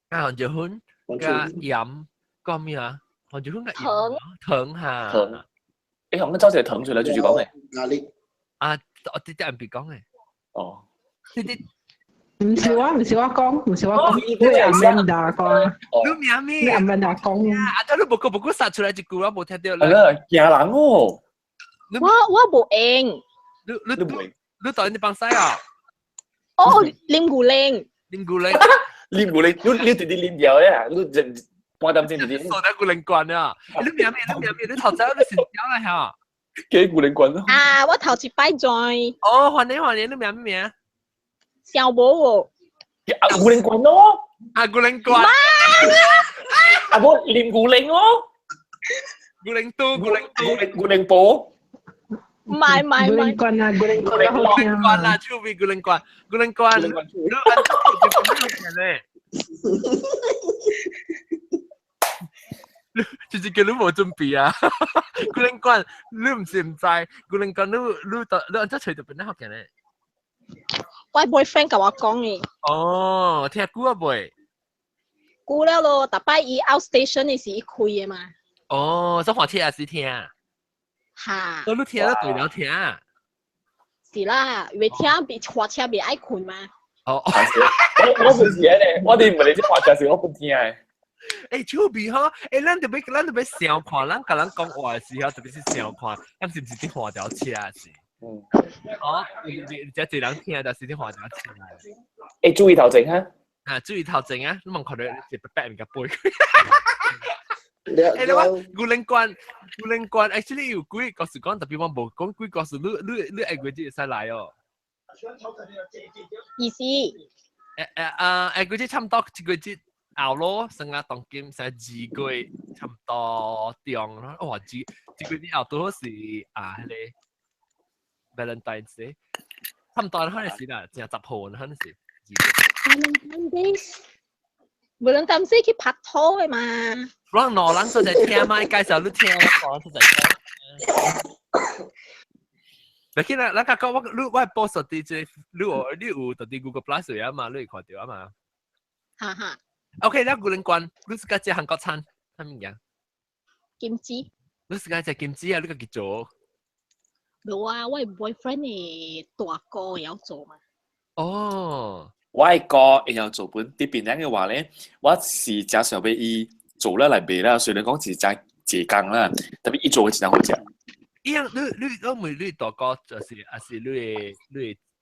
啊，番椒粉加鹽，加咩啊？番椒粉加鹽。糖嚇。糖。欸，紅，走一個糖出來就是講的。壓力。啊，我啲啲人別講的。哦。啲啲。毋是我，毋是我講，毋是我講，你阿曼達講。你名咩？你阿曼達講。啊，你無個無個殺出來一句，我無聽著。係啦，驚人哦。我我無閒。你你你當你幫使啊？哦，啉牛奶。啉牛奶。啉牛奶，你你直直啉掉呀？你一半點鐘直直。傻得牛奶罐啊！你名咩？你名咩？你頭先你成交啦嚇？幾牛奶罐咯？啊，我頭一擺 join。哦，歡迎歡迎，你名咩名？小無喎。啊，牛奶罐咯。啊，牛奶罐。啊，無啉牛奶哦。牛奶都，牛奶都，牛奶波。唔係唔係唔係。罐啊，牛奶罐好聽罐啦，手味牛奶罐，牛奶罐，你按怎咧？就是叫你無準備啊！牛奶罐，你毋是毋知，牛奶罐你你你按怎揣著邊咧學嘅咧？我 boyfriend 共我講的。哦，聽久啊未？久了咯，逐擺伊 out station 的時伊開的嘛。哦，做火車也是聽。哈。都你聽了對了聽。是啦，因為聽比火車袂愛睏嘛。哦，我我唔是咧，我哋唔係你啲火車時我不聽的。欸，手味吼，欸，咱特別咱特別想看，咱共人講話的時候，特別是想看，咱是毋是佇換條車是？哦，你這濟人聽，但是你話就聽來。欸，注意頭前哈。啊，注意頭前啊！你問看到一白白物件飛。欸，你話牛奶罐，牛奶罐，actually 有幾個是講，特別我無講幾個是你下個月會使來哦。意思？欸啊，下個月差唔多一個月後咯，剩下當今成2個月差唔多中咯。哇，二個月後拄好是啊，彼個 Valentine's Day，差唔多可能是啦，正10號可能是2月。 Valentine's Day，Valentine's Day 去拍拖的嘛。咱兩人做在聽嘛，介紹你聽，我講做在聽。別緊啦，咱甲講我你我 post 佇這，你有佇 Google Plus 啊嘛，你會看著啊嘛。哈哈。 OK，咱牛奶罐，你是佮食韓國餐，啥物件？金雞。你是佮食金雞啊？你家己做？無啊，我 boyfriend 的大哥會曉做嘛。哦，我的哥會曉做本，佇檳城的話咧，我是誠想欲伊做了來賣啦，雖然講是誠濟工啦，特別伊做的真好食。伊樣你我問你大哥就是還是你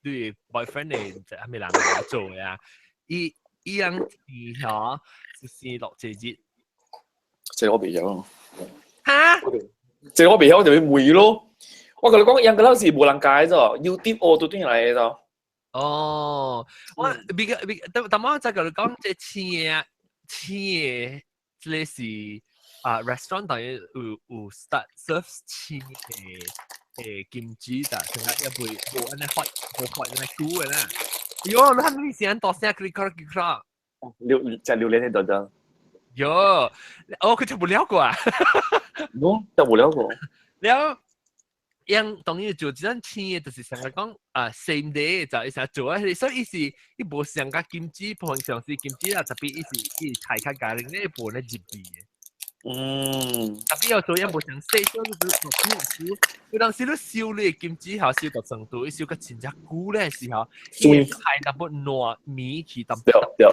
的 boyfriend 的就啥物人來做的啊？伊樣是吼是落這日。這個我袂曉。哈？這個我袂曉，就去問咯。我共你講，伊個老是無人教的啫，YouTube 學都轉來的啫。哦，我比較比，但我再共你講，這青的，這個是啊 restaurant 當然有 start serve 青的金雞的，現在也袂無按呢發無發按呢久的啦。喲，你看你先大聲，佢佢佢佢。榴食榴蓮的豆豆。喲，哦，佢食無了過啊？喏，食無了過。了。樣當然做這種青的，就是上個講啊，same day 就一成做啊，所以伊是伊無上個金雞，平常時金雞啊，特別伊是伊菜較加零咧無咧入味的。特別要做樣無像細小，你你有當時你燒你的金雞吼，燒到程度，伊燒到真正久咧時候，伊菜淡薄爛綿去淡對對。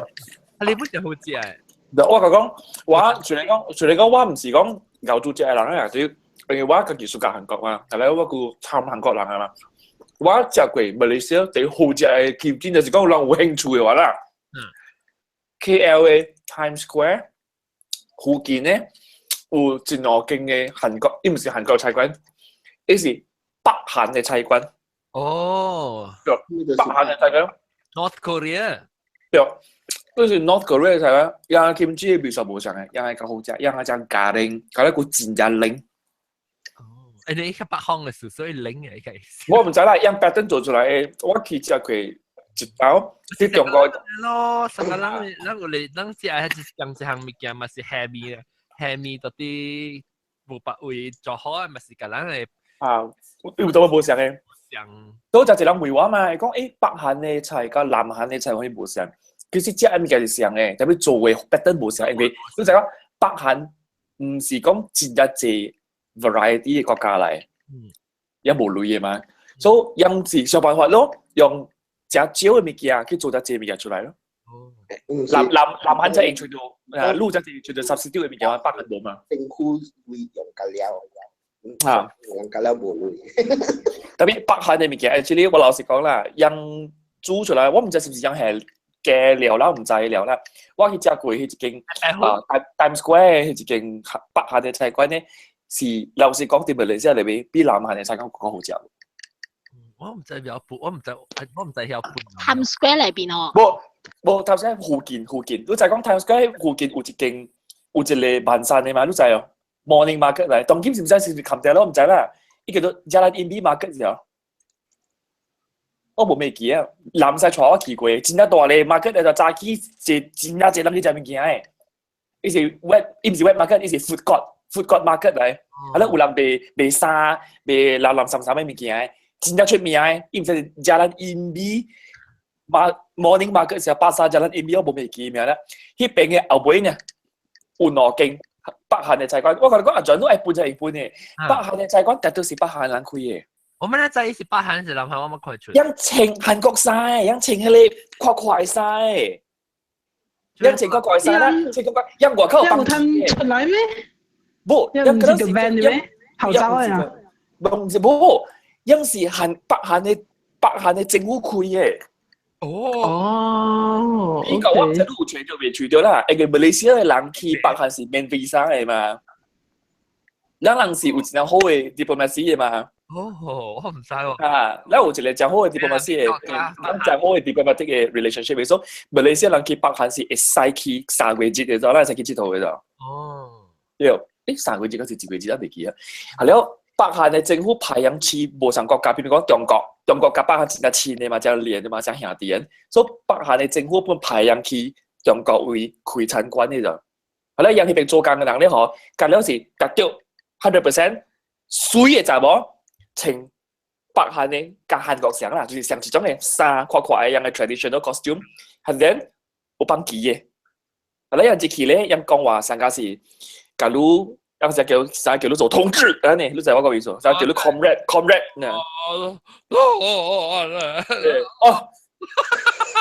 啊，你本就好食的。我共講，我雖然講雖然講我毋是講咬住食的人啊，就因為我家己暑假韓國嘛，後來我閣參韓國人啊嘛，我食過馬來西亞最好食的金雞，就是講人有興趣的話啦。KL 的 Times Square 附近呢，有一兩間的韓國，伊毋是韓國菜館，伊是北韓的菜館。哦，對，北韓的菜館。 North Korea。對，都是 North Korea 的菜館，伊金雞的味素無相的，伊較好食，伊較加冷，加了閣真正冷。欸，你較北方的事，所以冷的個意思。我毋知啦，用 pattern 做出來的，我去食過一道，佇中國。咯，上個人咱有咧，咱食的一項物件嘛是蝦麵啊，蝦麵到底無別位做好的，嘛是共咱的。啊，有倒無相的。相。都就一人問我嘛，講欸，北韓的菜佮南韓的菜有啥無相？其實食的物件是相的，特別做的 pattern 無相，因為你知影北韓毋是講真正濟 variety 的國家來，也無類的嘛，所以用是想辦法咯，用誠少的物件去做誠濟物件出來咯。南韓才用出到，啊，滷才是出到 substitute 的物件，北韓無嘛。政府會用較了，啊，用較了無類。特別北韓的物件，actually 我老實講啦，用煮出來，我毋知是毋是用係加料啦，毋知料啦。我去食過彼一間啊，Times Square 彼一間北韓的菜館呢。是老實講，佇馬來西亞內面比南韓的菜館閣好食。我毋知曉搬，我毋知曉搬。 Times Square 內邊哦。無無，頭先附近，你知講 Times Square 附近有一間有一個萬山的嘛？你知哦？Morning Market 來，當今是毋知是毋是冚掉咯？毋知啦。伊叫做 Jalan Imbi Market 是哦。我無袂記啊，南西帶我去過，真正大个 market 就早起坐真正濟人去食物件的。伊是 wet，伊毋是 wet market，伊是 food court。food court market 來，啊，咧有人賣衫、賣林林參參的物件的，真正出名的。伊毋是 Jalan Imbi Morning Market 是巴剎 Jalan Imbi，我無袂記名啦。彼邊的後尾呢，有兩間北韓的菜館，我共你講阿全都愛分才會分的。北韓的菜館絕對是北韓人開的。我們咧知是北韓是南韓，我冇看出。𪜶穿韓國衫，𪜶穿彼個闊闊的衫，𪜶穿闊闊的衫啦，穿闊闊，𪜶外口有通出來咩？無，𪜶毋是個 band 咩？後走啊？無，毋是無，樣是韓北韓的北韓的政府開的。哦。哦。呢個我唔知你有揣著未揣著啦，因為馬來西亞的人去北韓是免 visa 的嘛，咱人是有一個好的 diplomacy 的嘛。哦，我毋知喎。啊，咱有一個誠好的 diplomacy 的，咱誠好的 diplomatic 的 relationship，所以馬來西亞人去北韓是會使去3個月的，咱會使去𨑨迌的咋。哦。對，3個月還是一個月啊？袂記啊。啊了，北韓的政府派人去無仝國家，比如講中國，中國佮北韓真正親的嘛，誠連的嘛，誠兄弟的。所以北韓的政府本派人去中國位開餐館的咋。啊了，𪜶彼邊做工的人咧吼，佮了是絕對 100% 媠的查某穿北韓的佮韓國相啦，就是像這種的衫，闊闊的樣的 traditional costume，and then 有放旗的。啊了，𪜶一去咧，𪜶講話上加是，假如樣是叫啥叫你做同志，按呢，你知我講意思？啥叫你 comrade comrade 呢？哦哦哦哦哦，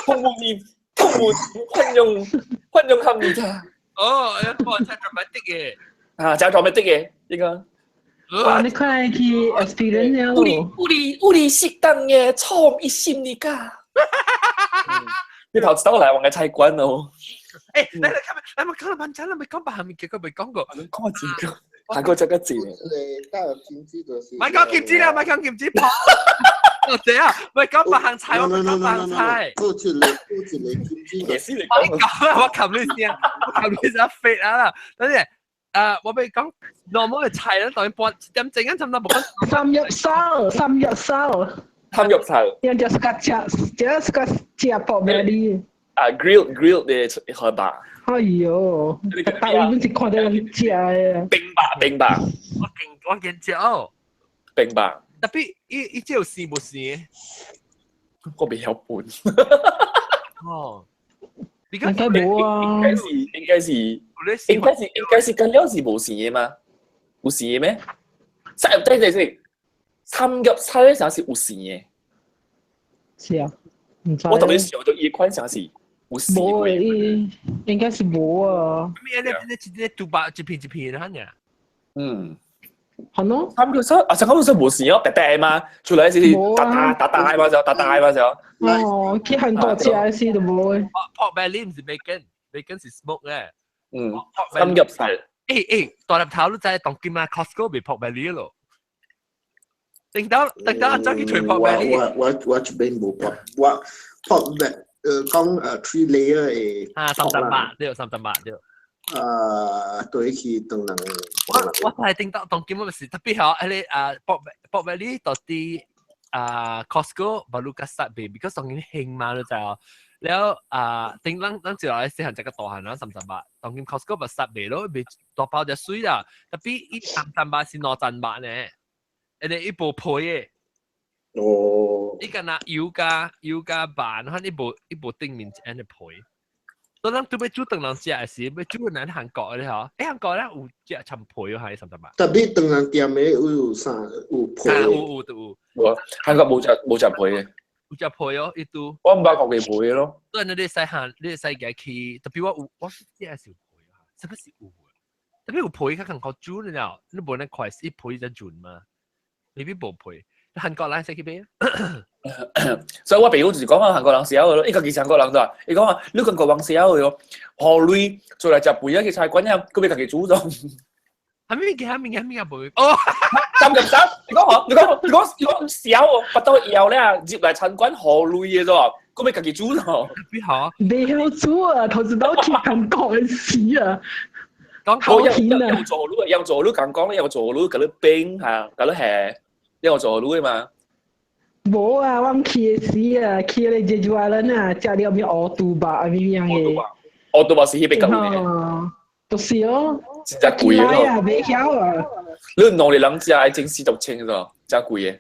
총무님 총무 환영 환영합니다。哦，哇，真 dramatic 嘅。啊，真 dramatic 嘅，呢個。哇，你快去 experience 了。 우리 우리 우리 식당에 처음 있습니까？你頭先來往嘅菜館哦。誒，嚟嚟，今日你咪講咗問你咪講白下面結果未講過。講個字，韓國這個字。你加入金子就是。咪講金子啦，咪講金子跑。我知啊，咪講白行菜，我咪講白行菜。過一個過一個金子。也是你講。講啦，我冚你先，我冚你先飛啊啦，等陣。我俾講 normal 嘅菜咧，當然半點陣間差唔多冇講。 삼겹살，삼겹살。 삼겹살。 yang dia suka dia suka 食 pork belly。啊，grill grill 的河吧。哎呦，大部分是看到人食的。冰吧冰吧。我勁我勁食哦。冰吧。 Tapi 伊伊這有生無生？我袂曉分。哦。應該無啊。應該是應該是應該是應該是跟了是無生的嗎？有生的咩？三對對對，삼겹살啥是有生的？是啊，毋知。我特別想到伊款啥是有生。無伊應該是無啊。咩？你你你豬肉一片一片的呢？嗯。係咯。 삼겹살啊，삼겹살無生哦，白白嘛，出來是大大大大嘛就，大大嘛就。哦，去韓國食的時就無的。 Pork belly 毋是 bacon，bacon 是 smoke 嘅。嗯。삼겹살。 欸，大粒頭你知當今啊，Costco 賣 pork belly 咯。頂到頂到，再去揣 pork belly。我我我這邊無 pork，我 pork belly 講three layer 的。啊，38對，38對。對去當人。我我係頂到當今我是特別好，迄個啊 pork pork belly 到底啊 Costco baru 較實賣，because 當今興嘛，你知哦。了啊，頂咱咱就來細漢這個大漢啦，38，當今 Costco 咪實賣咯，賣大包就水啦。Tapi 伊三十八是2千八呢，因為伊無皮的。哦。伊敢若油加油加飯，反正伊無伊無頂面按呢皮。所以咱拄欲煮頓人食的時，欲煮咱韓國的吼，欸韓國咧有食摻皮哦，還是38？ Tapi 唐人店的有啥有皮？啊有有有有。無韓國無食無食皮的。有食皮哦，伊拄。我毋捌看過皮的咯。所以你會使行，你會使家去，特別我有我食是有皮啊，是不是有？Tapi 有皮較艱苦煮了，你無那塊一皮才潤嘛，未必無皮。韓國人使去買。所以我朋友就是講啊，韓國人痟的咯，伊家己是韓國人咋？伊講啊，你韓國人痟的咯，何鐳做來食肥啊去菜館啊，閣欲家己煮咗。係咩嘅？係咩嘅？咩嘅？無哦，三入三，你講嗬？你講你講你講痟哦，腹肚枵咧，入來餐館何鐳的咗，閣欲家己煮咗。邊好？袂曉煮啊，頭一道去韓國的時啊。講好有有做滷，有做滷講講咧，有做滷，佮你冰嚇，佮你下，有做滷的嘛。無啊，我去的時啊，去咧濟州人啊，食了咩烏豬肉啊，咩樣的。烏豬肉是彼邊較有的。就是哦。真正貴咯。啊，袂曉啊。你農曆人食愛整四十千咗，真貴的。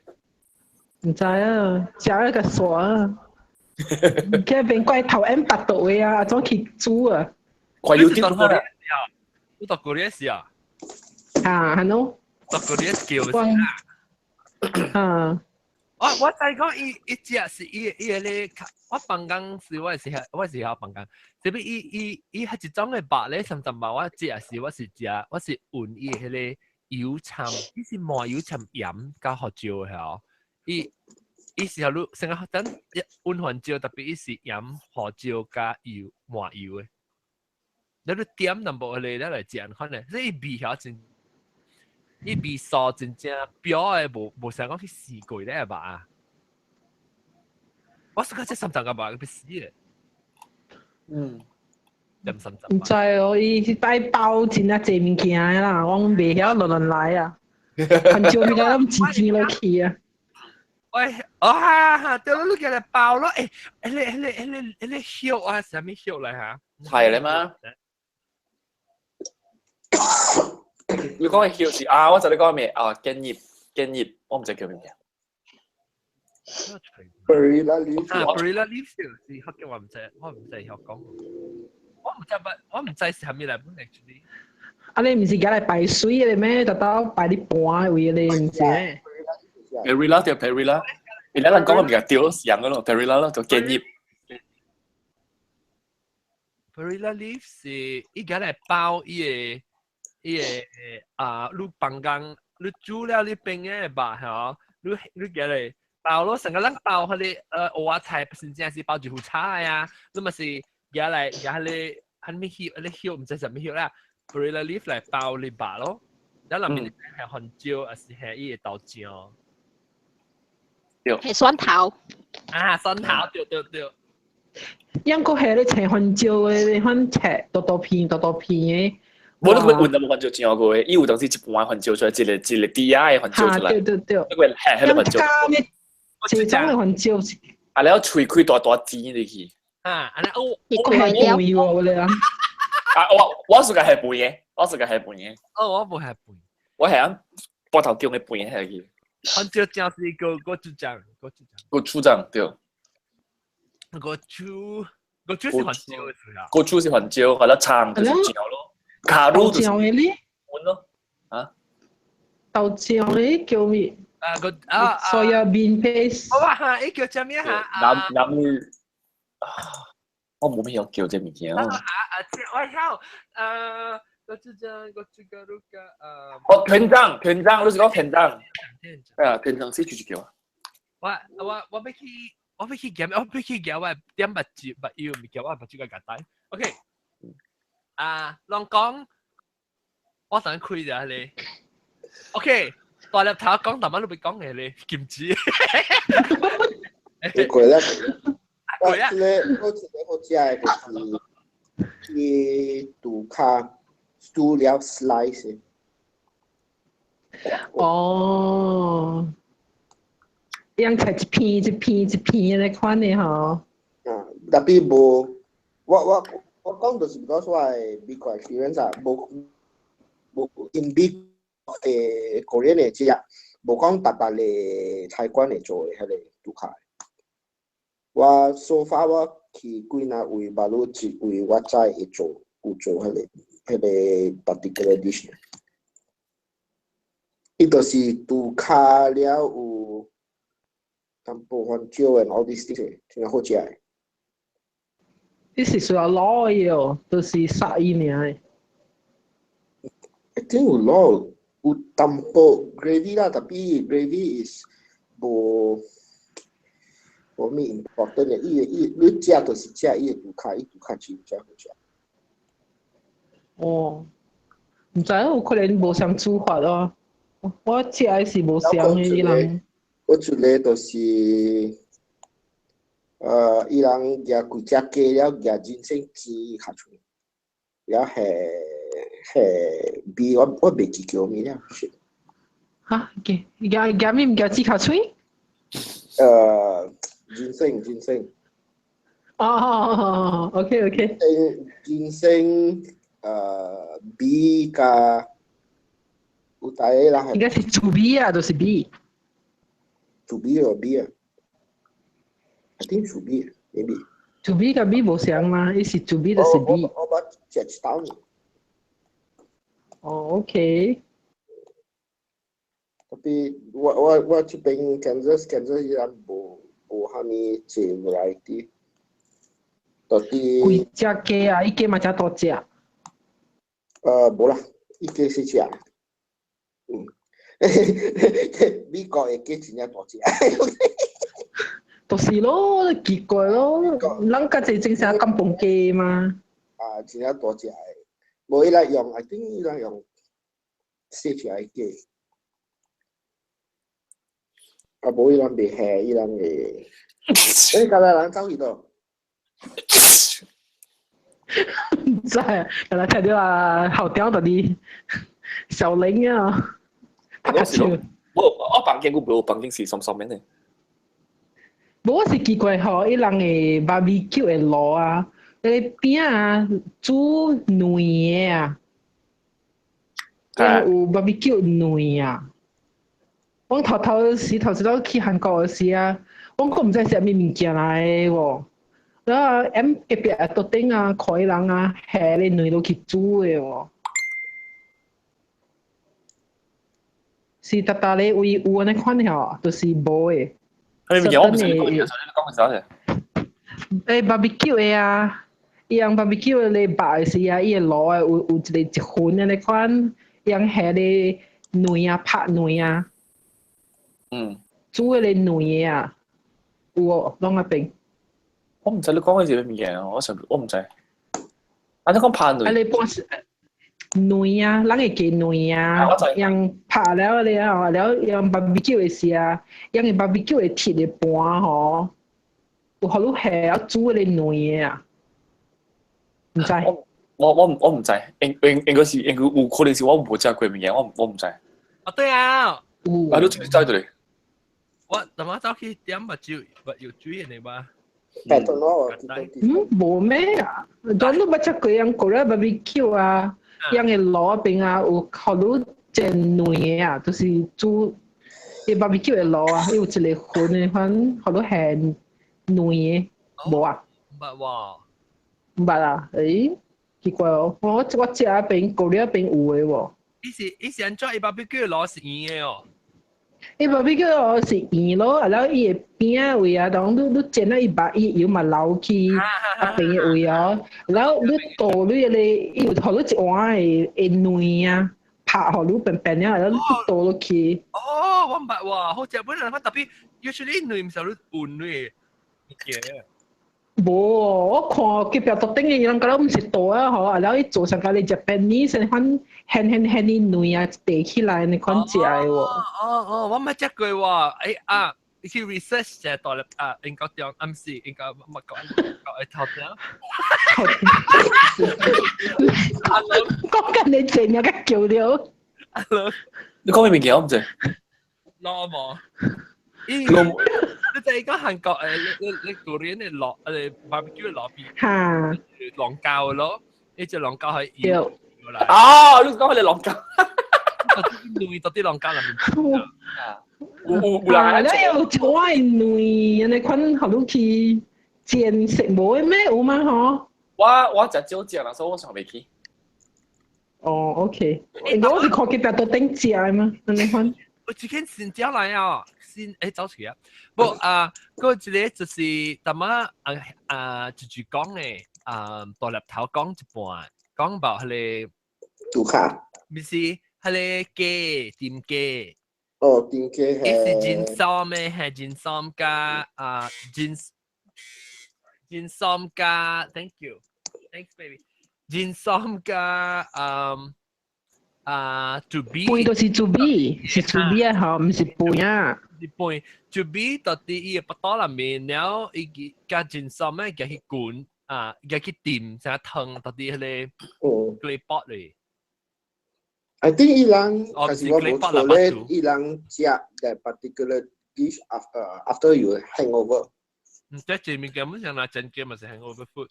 毋知啊，食了個煞啊。去邊怪頭 M 八度的啊，怎去煮啊？快要啲啦。你讀過呢時啊？啊，係咯。讀過呢叫先啦。啊。我我知講伊伊食是伊伊個咧，我放工時我是我是曉放工，這邊伊伊伊係一種的肉咧，三十肉我食是我是食我是混伊彼個油摻，伊是麻油摻鹽加胡椒的吼，伊伊時候你成個等一溫番椒，特別伊是鹽胡椒加油麻油的。你你點淡薄嚟咧來食看咧，所以味曉真，伊味素真正表的，無無想講去試過咧吧？我是講這三層個吧，佢死嘅。點三層？毋知哦，伊擺包真啊濟物件啦，我袂曉亂亂來啊。番椒物件攏錢錢落去啊。喂，啊，對咯，你叫來包咯，欸，迄個、迄個、迄個、迄個葉啊，啥物葉來嚇？菜咧嗎？你講嘅葉是啊，我知你講咩啊？根葉，根葉，我毋知叫咩名。 Perilla leaf。啊，Perilla leaf 是福建話毋知，我毋知曉講。我毋知乜，我毋知是啥物來本 actually。啊，你毋是舉來排水的咩？特到擺咧盤位咧，毋是？ Perilla 對 Perilla，你兩人講嘅物件對是樣嘅咯，Perilla 咯就根葉。 Perilla leaf 是伊舉來包伊個伊個啊，你放工你煮了你冰嘅吧，嚇，你你舉來包咯，成個人包彼個蚵仔菜，真正是包一副菜啊，你嘛是舉來舉彼個彼物葉，彼個葉毋知啥物葉啦，Perilla leaf 來包你肉咯，然後內面係番椒，還是係伊個豆漿。係蒜頭。啊，蒜頭，對對對。抑閣係咧切番椒的，番切大大片大大片的。無你佢換就無番椒醬過的，伊有當時一盤番椒出來，一個一個滴仔的番椒出來。對對對。那個係彼個番椒。這種的番椒。啊，了喙開大大煎入去。啊，按呢我我係肥喎，你啊。啊，我我是個係肥的，我是個係肥的。哦，我無係肥。我係按膊頭姜的肥下去。番椒醬是個果醬，果醬。果醬對。果醬，果醬是番椒的啊。果醬是番椒，或者葱就是醬咯。卡路就是豆漿的咧。咯，啊？豆漿的叫咩？啊個啊 Soya bean paste。我話哈，伊叫啥物哈？南南啊，我無咩曉叫這物件。啊啊！我曉，果醬果醬個魯個哦，團長，團長，你是講團長？啊，團長是就是叫啊。我我我欲去，我欲去夾，我欲去夾我點目睭目油物件，我目睭個夾帶。OK，啊，攏講，我等開者咧。OK，大粒頭講，淡仔你欲講嘅咧，金子。你過啦，我這個我這個好食的就是去杜卡煮了 slice。哦，樣切一片一片一片的款的吼。啊，特別無，我我我講就是 because 我的美國 experience 啊，無無因美誒 Korean 的食，無講逐逐個菜館會做的彼個杜卡。我 so far 我去幾若位，捌有一位我知會做，有做彼個彼個 particular dish。伊就是杜卡了有淡薄番椒 and all these things，真好食的。你是需要滷的哦，就是殺伊爾的。 I think 有滷，有淡薄 gravy 啦，tapi gravy is 無無咩 important 的，伊伊你食就是食伊的杜卡，伊杜卡真正好食。哦，毋知有可能無相煮法咯。我食的是無相的伊人。我一個就是，伊人舉幾隻雞了，舉人參煎較出，了下下味我我袂記叫物了。哈？舉舉舉咩物件煎較脆？人參人參。哦哦哦，OK OK。人參味加有大個人應該是豬味啊，就是味。豬味or 味啊？I think 豬味，maybe。豬味佮味無相嘛，伊是豬味就是味。我我捌食一道呢。哦，OK。 Tapi 我我我這邊 Kansas Kansas 伊人無無蝦米濟 variety。到底。幾隻雞啊？伊雞嘛誠大隻。無啦，伊雞細隻。嗯，美國的雞真正大隻。就是咯，奇怪咯，人家這正常甘榜雞嘛。啊，真正大隻的，無伊來用，I think 伊來用細隻的雞。啊，無伊人袂下，伊人會。欸，敢若人走去佗？毋知，敢若聽著啊，後條到底小玲啊，我是咯，我房間我無房間是雙雙面的。無，我是奇怪吼，伊人的 barbecue 的爐啊，彼个餅啊煮軟的啊，有 barbecue 軟啊。我頭頭時頭一擺去韓國的時啊，我閣毋知是啥物物件來的喎。然後踮隔壁桌頂啊，看伊人啊，下咧軟落去煮的喎。是逐逐咧位有按呢款吼，就是無的。彼物件我毋知你講，你講啥咧？欸，barbecue 的啊，伊人 barbecue 的咧肉的時啊，伊的爐的有一個一份按呢款，伊人下咧軟啊，拍軟啊。煮彼个軟的啊，有無？攏那邊。我毋知你講的是啥物件，我想我毋知。啊，你講拍軟？啊，你半是軟啊，人會加軟啊，用拍了了，了用 barbecue 的時啊，用個 barbecue 的鐵的盤吼，有予你下啊煮彼个軟的啊，毋知。我毋知，應該是應該有可能是我無食過物件，我毋知。啊，對啊。啊，你知知對？我怎麼走去點目睭，目有水的吧？嗯，無咩啊？當你捌食過人過來 barbecue 啊，人的爐邊啊，有予你煎軟的啊，就是煮伊 barbecue 的爐啊，伊有一個粉的款，予你下軟的，無啊？毋捌喎。毋捌啊？欸，奇怪哦，我食那邊過來邊有的喎。伊是按怎？伊 barbecue 爐是圓的哦。伊 barbecue 爐是圓咯，啊了伊的邊仔位啊，當你煎啊，伊把伊油嘛流去啊邊的位哦，然後你倒你彼个，伊有予你一碗的的軟啊，拍予你扁扁了，然後你倒落去。哦，我毋捌喎，好食本來我 tapi usually 軟毋是你換你物件。無，我看隔壁桌頂的人敢若毋是倒啊吼，啊了伊做上甲你 Japanese 那款掀掀掀的軟啊，疊起來那款食的喎。哦哦，我毋捌食過喎，欸啊，你去 research 者大粒啊，英國中，暗時應該乜講講頭先。講緊你正有個叫了。你講咩物件我毋知。攞無？你就係講韓國誒，你 Korean 的爐barbecue 爐邊，嚇，龍膠咯，呢隻龍膠係油啦。哦，你講佢哋龍膠，軟到啲龍膠入面。有有人啊，你有一碗軟，按呢款予你去煎食無的咩？有嗎？吼？我食少食啦，所以我想袂起。哦，OK，我是看隔壁桌頂食的嘛，按呢款。我這間新叫來啊，新欸走出去啊，不啊，嗰一個就是淡仔啊啊，就住講的啊，大粒頭講一半，講到彼个杜卡，毋是彼个雞點雞，哦，點雞伊是真酸的，係真酸加啊真真酸加，thank you，thanks baby，真酸加嗯。啊，豬米飯就是豬米，是豬米啊，吼，毋是飯啊。是飯，豬米到底伊個腹肚內面，然後伊加真酸咩，加去滾啊，加去掂成湯，到底彼个 clay pot 咧。 I think 伊人，但是我無錯咧，伊人食 that particular dish after you hangover。嗯，這這物件本上若真嘅嘛是 hangover food。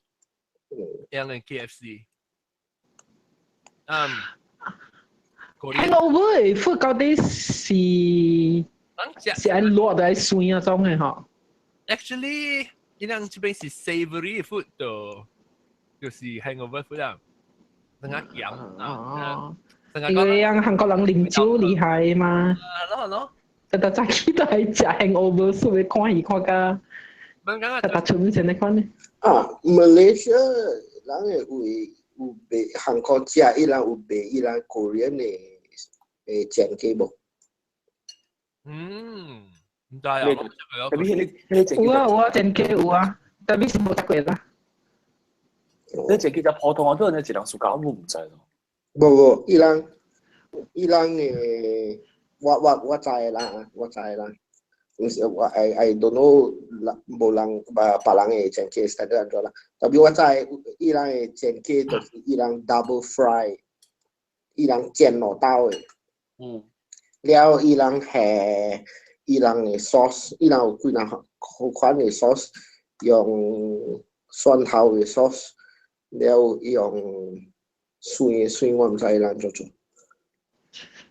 樣嘅 KFC。嗯。 hangover 的 food 到底是是愛辣的，愛酸啊種的吼？ Actually，伊人這邊是 savory food 就就是 hangover food 啊，成個鹹啊，因為人韓國人啉酒厲害嘛。係咯係咯。逐逐早起都愛食 hangover soup 的看戲看甲，逐逐出面那款呢。啊，Malaysia 人會有賣韓國食，伊人有賣伊人 Korean 的煎雞無？嗯，毋知啊，特別彼個有啊有啊，煎雞有啊，特別是無食過啦。你煎雞食普通話都係一人暑假，我毋知咯。無無，伊人伊人誒，我我我知啦，我知啦。毋是我 I don't know 無人別別人的煎雞 standard 按怎啦，特別我知伊人的煎雞就是伊人 double fry，伊人煎兩道的。了伊人下伊人的 sauce，伊人有幾若好款的 sauce，用蒜頭的 sauce，了用蒜的蒜，我毋知伊人按怎做。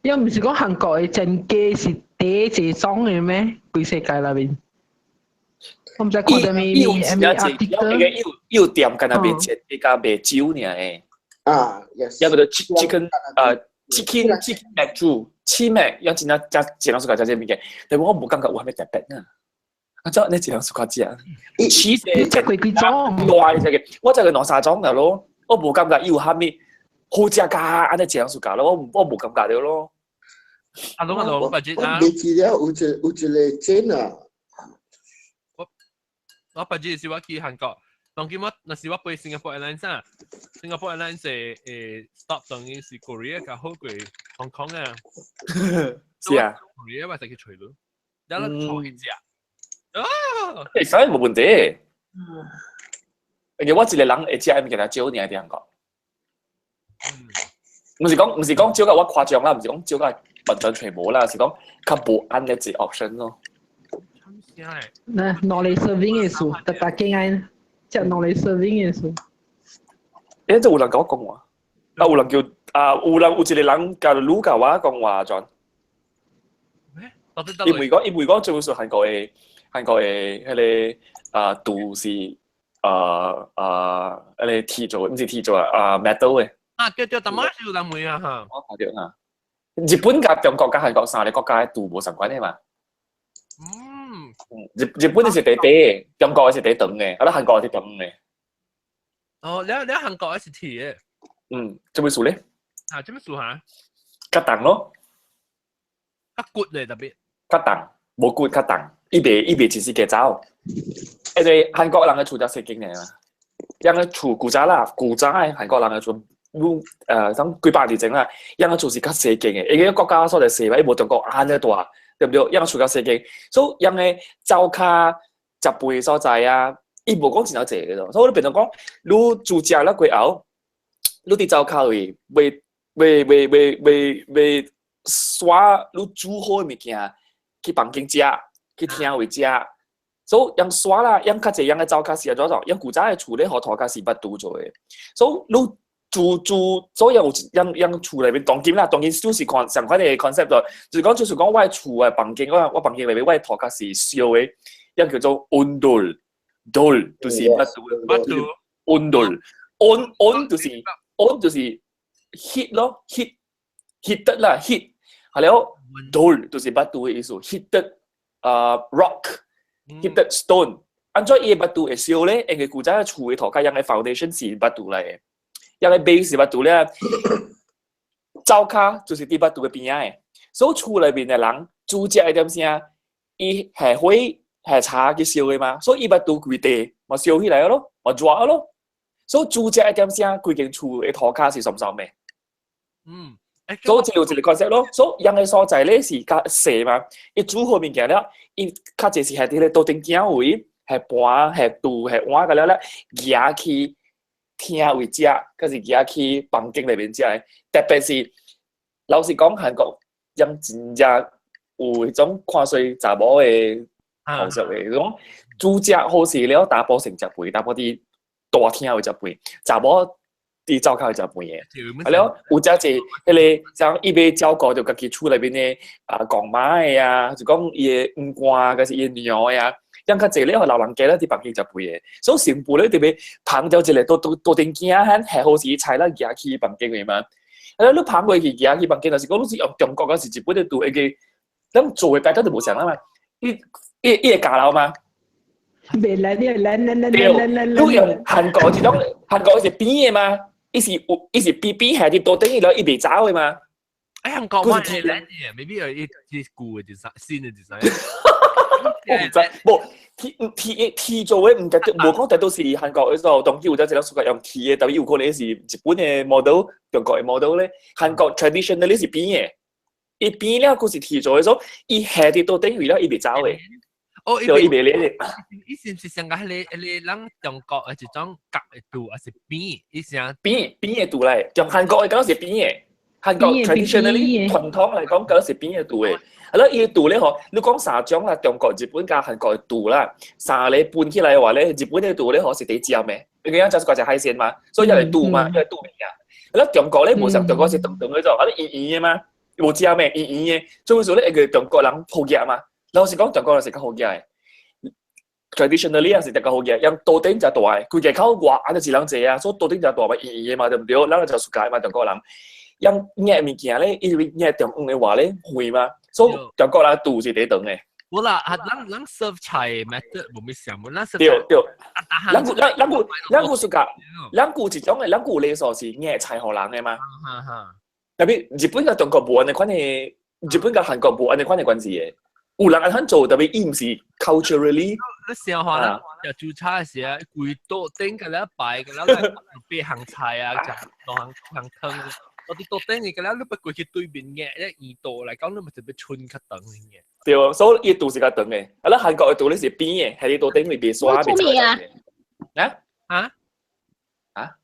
又毋是講韓國的煎雞是第一種的咩？規世界內面，我毋知看到咩伊有咩真濟，伊有伊有店干焦賣煎雞佮賣酒爾的。啊，yes。抑個叫 chicken 啊，chicken 麥煮，起麥，要真正食一人暑假食這物件，但我無感覺有啥物特別啊。啊，這你一人暑假食，起勢食過幾種？大隻個，我食過兩三種了咯，我無感覺伊有啥物好食甲按呢一人暑假咯，我我無感覺著咯。阿龍阿龍，我記啊！未記得有一有一個煎啊。我我捌記是我去韓國，當今我若是我飛 Singapore Airlines 啊，Singapore Airlines 誒 stop 當然是 Korea 較好過 Hong Kong 啊。是啊。 Korea 我就去揣咯，然後坐去食。啊！欸，啥無問題。因為我一個人會食的物件少爾佇韓國。毋是講毋是講少甲我誇張啦，毋是講少甲完全全無啦，是講較無按呢一 option 咯。那攞嚟 serving 的數，特別驚愛食攞嚟 serving 的數。欸，這有人共我講話，啊有人叫啊有人有一個人共女共我講話轉。伊袂講伊袂講，就是韓國的韓國的彼個啊櫥是啊啊彼個鐵做，毋是鐵做啊 metal 的。啊對對，淡仔是有人問啊哈。我看著啊。日本佮中國佮韓國三個國家的櫥無相仝的嘛。日日本是短短的，中國是短長的，啊，韓國是長的。哦，了了韓國是鐵的。嗯，這麼數咧？啊，這麼數哈？較重咯。較骨咧特別。較重，無骨較重，伊袂伊袂一時加走。因為韓國人的厝較細間爾嘛，𪜶个厝古早啦，古早的韓國人的厝，愈種幾百年前啦，𪜶个厝是較細間的，因為國家所在細嘛，伊無中國按呢大，對毋對？𪜶个厝較細間，所以𪜶个灶跤食飯的所在啊，伊無講真濟個咯，所以你變做講，你煮食了過後，你佇灶跤位欲欲欲欲欲欲刷你煮好的物件去房間食，去廳位食。所以𪜶刷啦，𪜶較濟𪜶个灶跤是按怎做？𪜶古早的厝咧，予塗跤是捌拄做的。所以你煮煮，所以有𪜶𪜶厝內面當今啦，當今就是看相款的 concept 就是講就是講我的厝的房間，我我房間內面我的塗跤是燒的，𪜶叫做온돌，돌就是捌拄捌拄 온돌，온 온就是 온就是 heat 咯，heat heated 啦，heat，係了，돌就是捌拄的意思，heated 啊 rock。heated stone，按怎伊的腹肚會燒咧？因為古早厝的塗跤，𪜶的 foundation 是腹肚來的，𪜶的 base 是腹肚咧。灶跤就是佇腹肚的邊仔的，所以厝內面的人煮食的點聲，伊下火下柴去燒的嘛，所以伊腹肚規地嘛燒起來咯，嘛熱咯。所以煮食的點聲，規間厝的塗跤是倯倯的。所以這有一個 concept 咯，所以𪜶的所在咧是較細嘛，伊煮好物件了，伊較濟是佇彼個桌頂鏡位，下盤、下櫥、下碗個了咧，舉去廳位食，抑是舉去房間內面食的。特別是老實講，韓國人真正有彼種看衰查某的方式的，講煮食好勢了，查埔先食飯，查埔佇大廳位食飯，查某佇灶跤位食飯的。啊了，有遮濟彼個像伊欲照顧著家己厝內面的啊公媽的啊，就講伊的翁官，抑是伊的娘的啊，𪜶較濟咧，予老人家咧佇房間食飯的，所以新婦咧特別捧著一個桌桌桌頂鏡，下好勢菜了舉去房間的嘛。啊，你捧過去舉去房間，就是講你是用中國抑是日本的櫥，會記咱做的擺得就無相啦嘛。伊伊伊會交流嗎？袂來你來來來對，來來你用韓國這種韓國是扁的嘛？伊是有伊是扁扁下佇桌頂，伊了伊袂走的嘛？韓國我係靚嘅，maybe 有一啲舊嘅 design，新嘅 design。我唔知，無鐵鐵鐵做嘅唔得，無講得都是韓國嘅時候，當有咗一個屬用鐵嘅，特別有可能是日本嘅 model，中國嘅 model 咧。韓國 traditionally 是扁嘅，伊扁了佢是鐵做嘅，所以伊下佇桌頂位了，伊袂走嘅。哦，對，伊袂咧。伊是毋是上個彼個咱中國嘅一種角嘅度，還是扁？伊是扁扁嘅度嚟，中韓國嘅敢是扁嘅。韓國 traditionally 傳統嚟講，敢是扁嘅度嘅。係咯，伊度咧嗬，你講三種啦，中國、日本加韓國嘅度啦，三個分起來嘅話咧，日本嘅度咧嗬是第尖嘅，因為咱就是食海鮮嘛，所以一係度嘛，一係度物件。係咯，中國咧無像中國是長長嗰種，啊，圓圓嘅嘛，無尖嘅，圓圓嘅，所以說咧，一個中國人好夾嘛。老實講，中國人是較好夾嘅。traditionally 也是較好夾，因桌頂誠大嘅，規個口外按呢一人濟啊，所以桌頂誠大嘛，圓圓嘅嘛，對毋對？咱就 suka 嘛，中國人。因夾物件咧，因為夾中央嘅話咧，遠嘛，所以中國人肚是第長嘅。無啦，啊，咱 serve 菜 method 無咩相，無咱 serve 對對，咱個咱咱個咱個 suka，咱個一種嘅，咱個禮數是夾菜予人嘅嘛。特別日本佮中國無按呢款嘅，日本佮韓國無按呢款嘅關係嘅。有人按呢做，特別伊毋是 culturally。你想看啦，食煮菜時啊，規桌頂個了擺個了來八項菜啊，食兩項項湯。我佇桌頂嘅個了，你欲過去對面嘅，一圓桌來講，你咪就欲春較長嘅。對，所以伊肚是較長嘅。啊，咱韓國嘅肚咧是扁嘅，係佇桌頂會袂刷袂做咩啊？啊？啊？啊？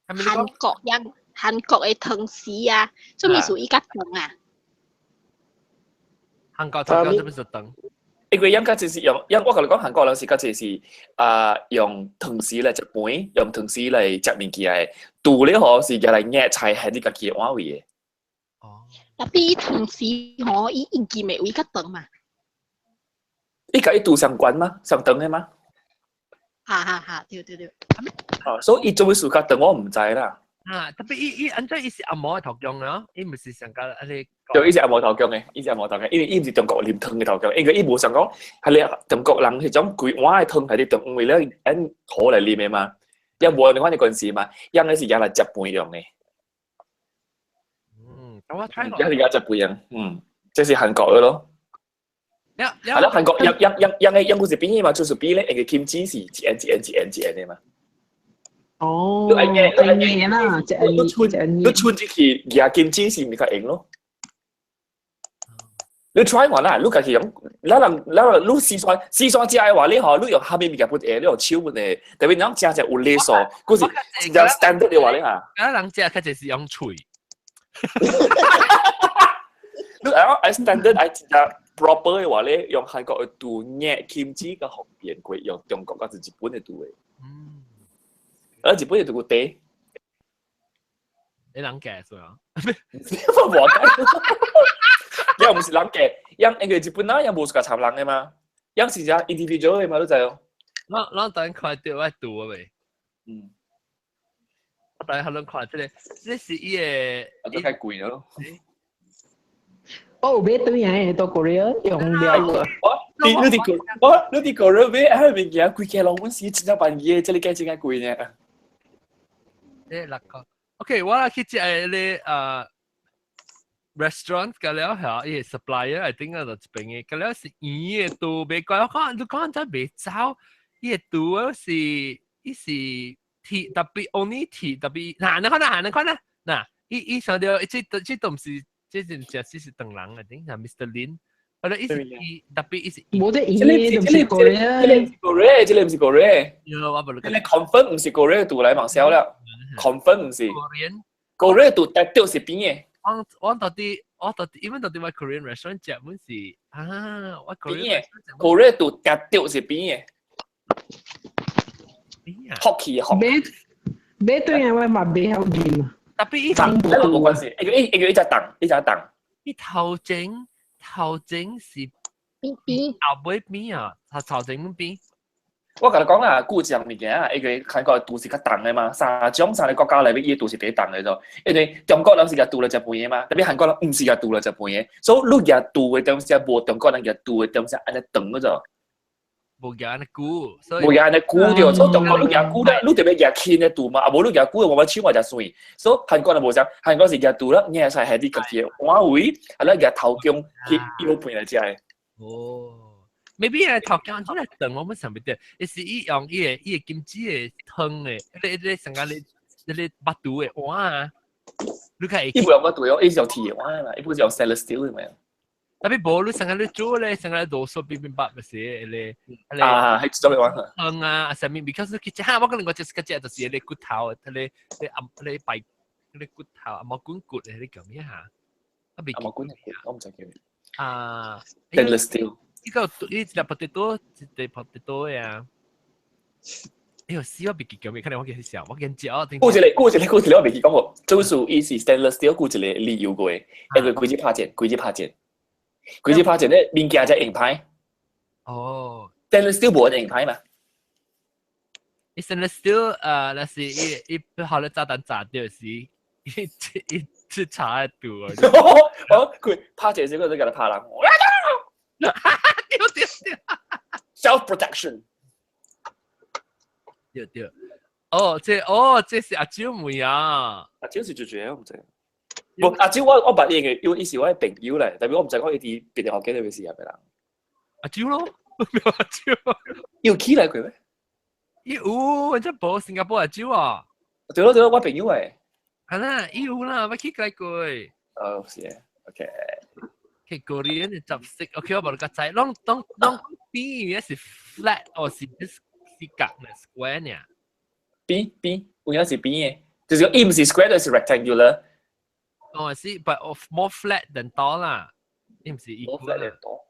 韓國人韓國嘅湯匙啊，做咩屬伊較長啊？韓國湯匙做咩是長？因為應該就是用，因我共你講韓國人是較濟是啊用湯匙來食飯，用湯匙來食物件的。肚咧嗬是用來夾菜，係你家己的碗位的。哦。 Tapi 湯匙吼，伊應該會較長嘛？伊佮伊肚相關嗎？相長的嗎？哈哈哈，對對對。哦，所以伊做咩事較長，我毋知啦。啊，特別伊伊按怎伊是紅毛的頭強啊，伊毋是上個啊個。對，伊是紅毛頭強的，伊是紅毛頭強，因為伊毋是中國啉湯的頭強，因為伊無想講係你中國人彼種規碗的湯係你中為了按好來啉的嘛，也無你款的關係嘛，樣的是用來食飯用的。嗯，我睇過。也是用食飯用，嗯，這是韓國的咯。係咯，韓國樣樣樣樣的樣是變的嘛，就是比咧，那個 kimchi 是一按一按一按一按的嘛。哦，你按硬啦，你穿你穿入去夾 kimchi 是毋較硬咯？你 try 看啦，你家己用，咱人咱人你四川四川食的話，你吼你用蝦米物件不會，你用手不會，特別你食食有禮數，閣是真正 standard 的話咧嚇。咱人食較濟是用喙。你愛 standard 愛真正 proper 的話咧，用韓國的肚捏 kimchi 較方便過用中國抑是日本的肚的。嗯。而日本的肚有茶。你人夾是啊？我無計。又毋是人夾，因因為日本人也無 suka 參人的嘛，因是只 individual 的嘛，你知哦。咱咱等看著我肚啊未？嗯。我等下攏看這個，這是伊的。啊，都太貴了咯。我有買對樣的到 Korea 用了啊。你你佇我你佇 Korea 買啊物件，規家攏阮是真正便宜的，這個價真正貴呢。誒，六個。OK，我來去食個restaurant 個了嚇，伊個 supplier I think 啊就一邊嘅，個了是圓的肚，袂怪我講，你講真袂走，伊個肚啊是伊是鐵，特別 only 鐵，特別嗱，你看啦，你看啦，嗱，伊伊想著這這都毋是，這真正是是唐人啊，頂係 Mr. Lin，或者伊是特別伊是。無這圓的都毋是 Korea，這個毋是 Korea，這個毋是 Korea。我無你 confirm 毋是 Korea 肚來網銷了，confirm 毋是。 Korean。 Korea 肚特著是扁的。我我到底我到底，因為到底我 Korean restaurant 食本是啊，我 Korean Korea 肚特著是扁的。扁啊！福氣福。買買對啊，我嘛袂曉啉。特別伊重，那個無關係，因為因為伊只重，伊只重。伊頭前頭前是邊邊，後尾邊啊，頭頭前邊。我共你講啦，古一樣物件啊，因為韓國的肚是較重的嘛，三種三個國家內面，伊的肚是第重的咗。因為中國人是舉肚來食飯的嘛，特別韓國人毋是舉肚來食飯的，所以你舉肚的東西無中國人舉肚的東西按呢長的咗。無夾按呢久，所以無夾按呢久著，所以中國你夾久咧，你特別夾輕的櫥嘛，啊無你夾久的，我手嘛誠媠。所以韓國就無相，韓國是夾櫥啦，捏出來係你家己的碗位，啊你夾頭姜去舀飯來食的。哦，maybe 係頭姜出來燉，我們想不到，伊是伊用伊個金子的湯的，彼個上個你彼個腹肚的碗啊，你看伊無用腹肚哦，伊是用鐵的碗啦，伊不是用 stainless steel 的嘛。特別無你上個你煮咧，上個羅嗦邊邊白咪是彼個啊，係做咩碗？湯啊，啥物？because 你去食，我可能我就是個食就是彼個骨頭，彼個彼暗彼個排彼個骨頭，啊毛骨骨的，彼個叫咩嚇？啊，啊毛骨骨，我毋知叫咩。啊，stainless steel。呢個呢一粒 potato，一粒 potato 呀。哎呦，死我袂記叫咩？可能我記得笑，我見食哦。顧一個，顧一個，顧一個，我袂記講過。做數伊是 stainless steel，顧一個理由過，因為規隻拍剪，規隻拍剪，規隻拍剪咧，物件才用歹。哦，stainless steel 無用歹嘛？伊 stainless steel 那是伊伊後來炸彈炸掉時，伊伊伊查得到啊！哦，佢拍剪時，佢都共伊拍人。對對對，self protection。對對，哦，這哦，這是阿蕉妹啊！阿蕉是最最我毋知。無阿蕉我我捌伊嘅，因為伊是我的朋友咧，特別我毋知講伊佇別個學校裏邊是啥物人。阿蕉咯，阿蕉，有起來過咩？伊有，這無新加坡阿蕉啊。對咯對咯，我朋友誒。係啦，伊有啦，我去過過。哦，是，OK。佢 Korean 的雜色，OK，我無較知，攏攏攏邊是 flat，或是是角呢 square 呢？邊邊，有影是邊的，就是講伊毋是 square，就是 rectangular。哦，是，but of more flat than 多啦，伊毋是 more flat than 多。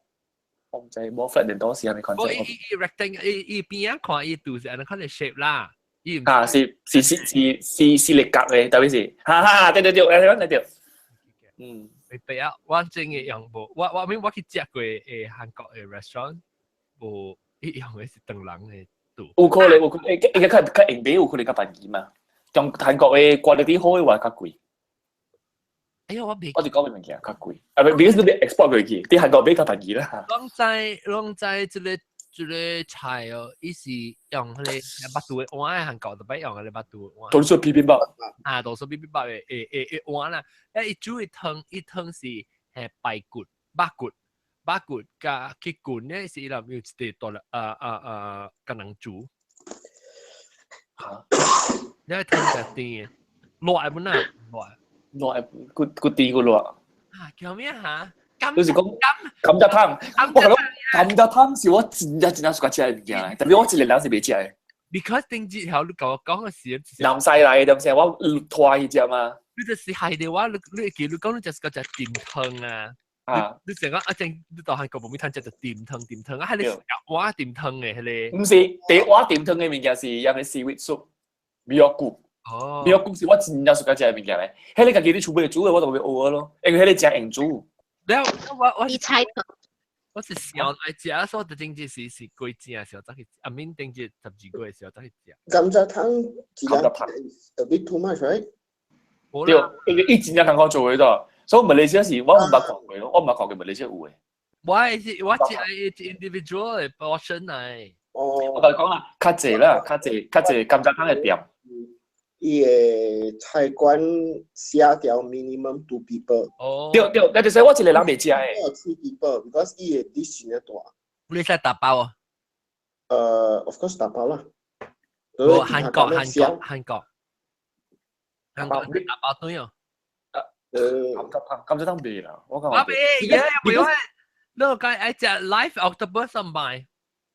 我毋知 more flat than 多是啥物款。我伊伊 rectangle，伊伊邊仔看伊就是按呢款的 shape 啦。伊啊，是是是是是是立角的，特別是，哈哈，對對對，對對對。嗯。袂啊，我真嘅用無，我我我去食過誒韓國的 restaurant，無伊用的是長人的櫥。有可能，有可能，應該較較用買有可能較便宜嘛。像韓國的 quality 好的話較貴。哎呀，我袂。我就講物件較貴，啊，唔，because 你 export 過去，佇韓國買較便宜啦。攏知攏知，這個這個菜哦，伊是用彼個腹肚的碗，韓國特別用彼個腹肚的碗。多數ビビンバ。啊，多數ビビンバ的會會會碗啦。啊，伊煮的湯，伊湯是係排骨、肉骨、肉骨加去滾咧，是伊內面有一個大粒啊啊啊，橄欖煮。嚇！你湯就甜的，熱的本啊，熱。熱骨骨甜骨熱。啊，叫咩嚇？就是講甘蔗湯，我講甘蔗湯是我真正真正喜歡食的物件，特別我一個人是袂食的。 Because 頂日後你共我講的時，南西來的，對唔我拖去食嘛。你就是係的話，你你記你講你就是個食甜湯啊。啊！你成個啊正，你到韓國無咪通食就甜湯甜湯啊，係你碗甜湯的彼個。毋是，第碗甜湯的物件是用個 seaweed soup，米藥菇。哦。米藥菇是我真正喜歡食的物件咧。彼個家己你厝尾煮的，我就會學咯，因為彼個誠用煮。了，我我你猜的。我是小愛食，所以就真正是是幾正時候才去，阿免頂日12個月時候才去食。甘蔗湯，甘蔗湯，a bit too much, right？對，因為伊真正艱苦做的咋，所以馬來西亞是我毋捌看過咯，我毋捌看過馬來西亞有的。我是我只係 individual 的 portion 來。哦。我共你講啦，較濟啦，較濟較濟甘蔗湯的店。伊个菜館寫條 minimum two people。哦。對對，那就是我一個人袂食的。 Three people，because 伊個 dish 真大。你使打包啊？of course 打包啦。哦，韓國韓國韓國。韓國打包對哦。甘蔗湯，甘蔗湯袂啦，我講。我袂，耶，袂我，你個愛食 live octopus 唔賣？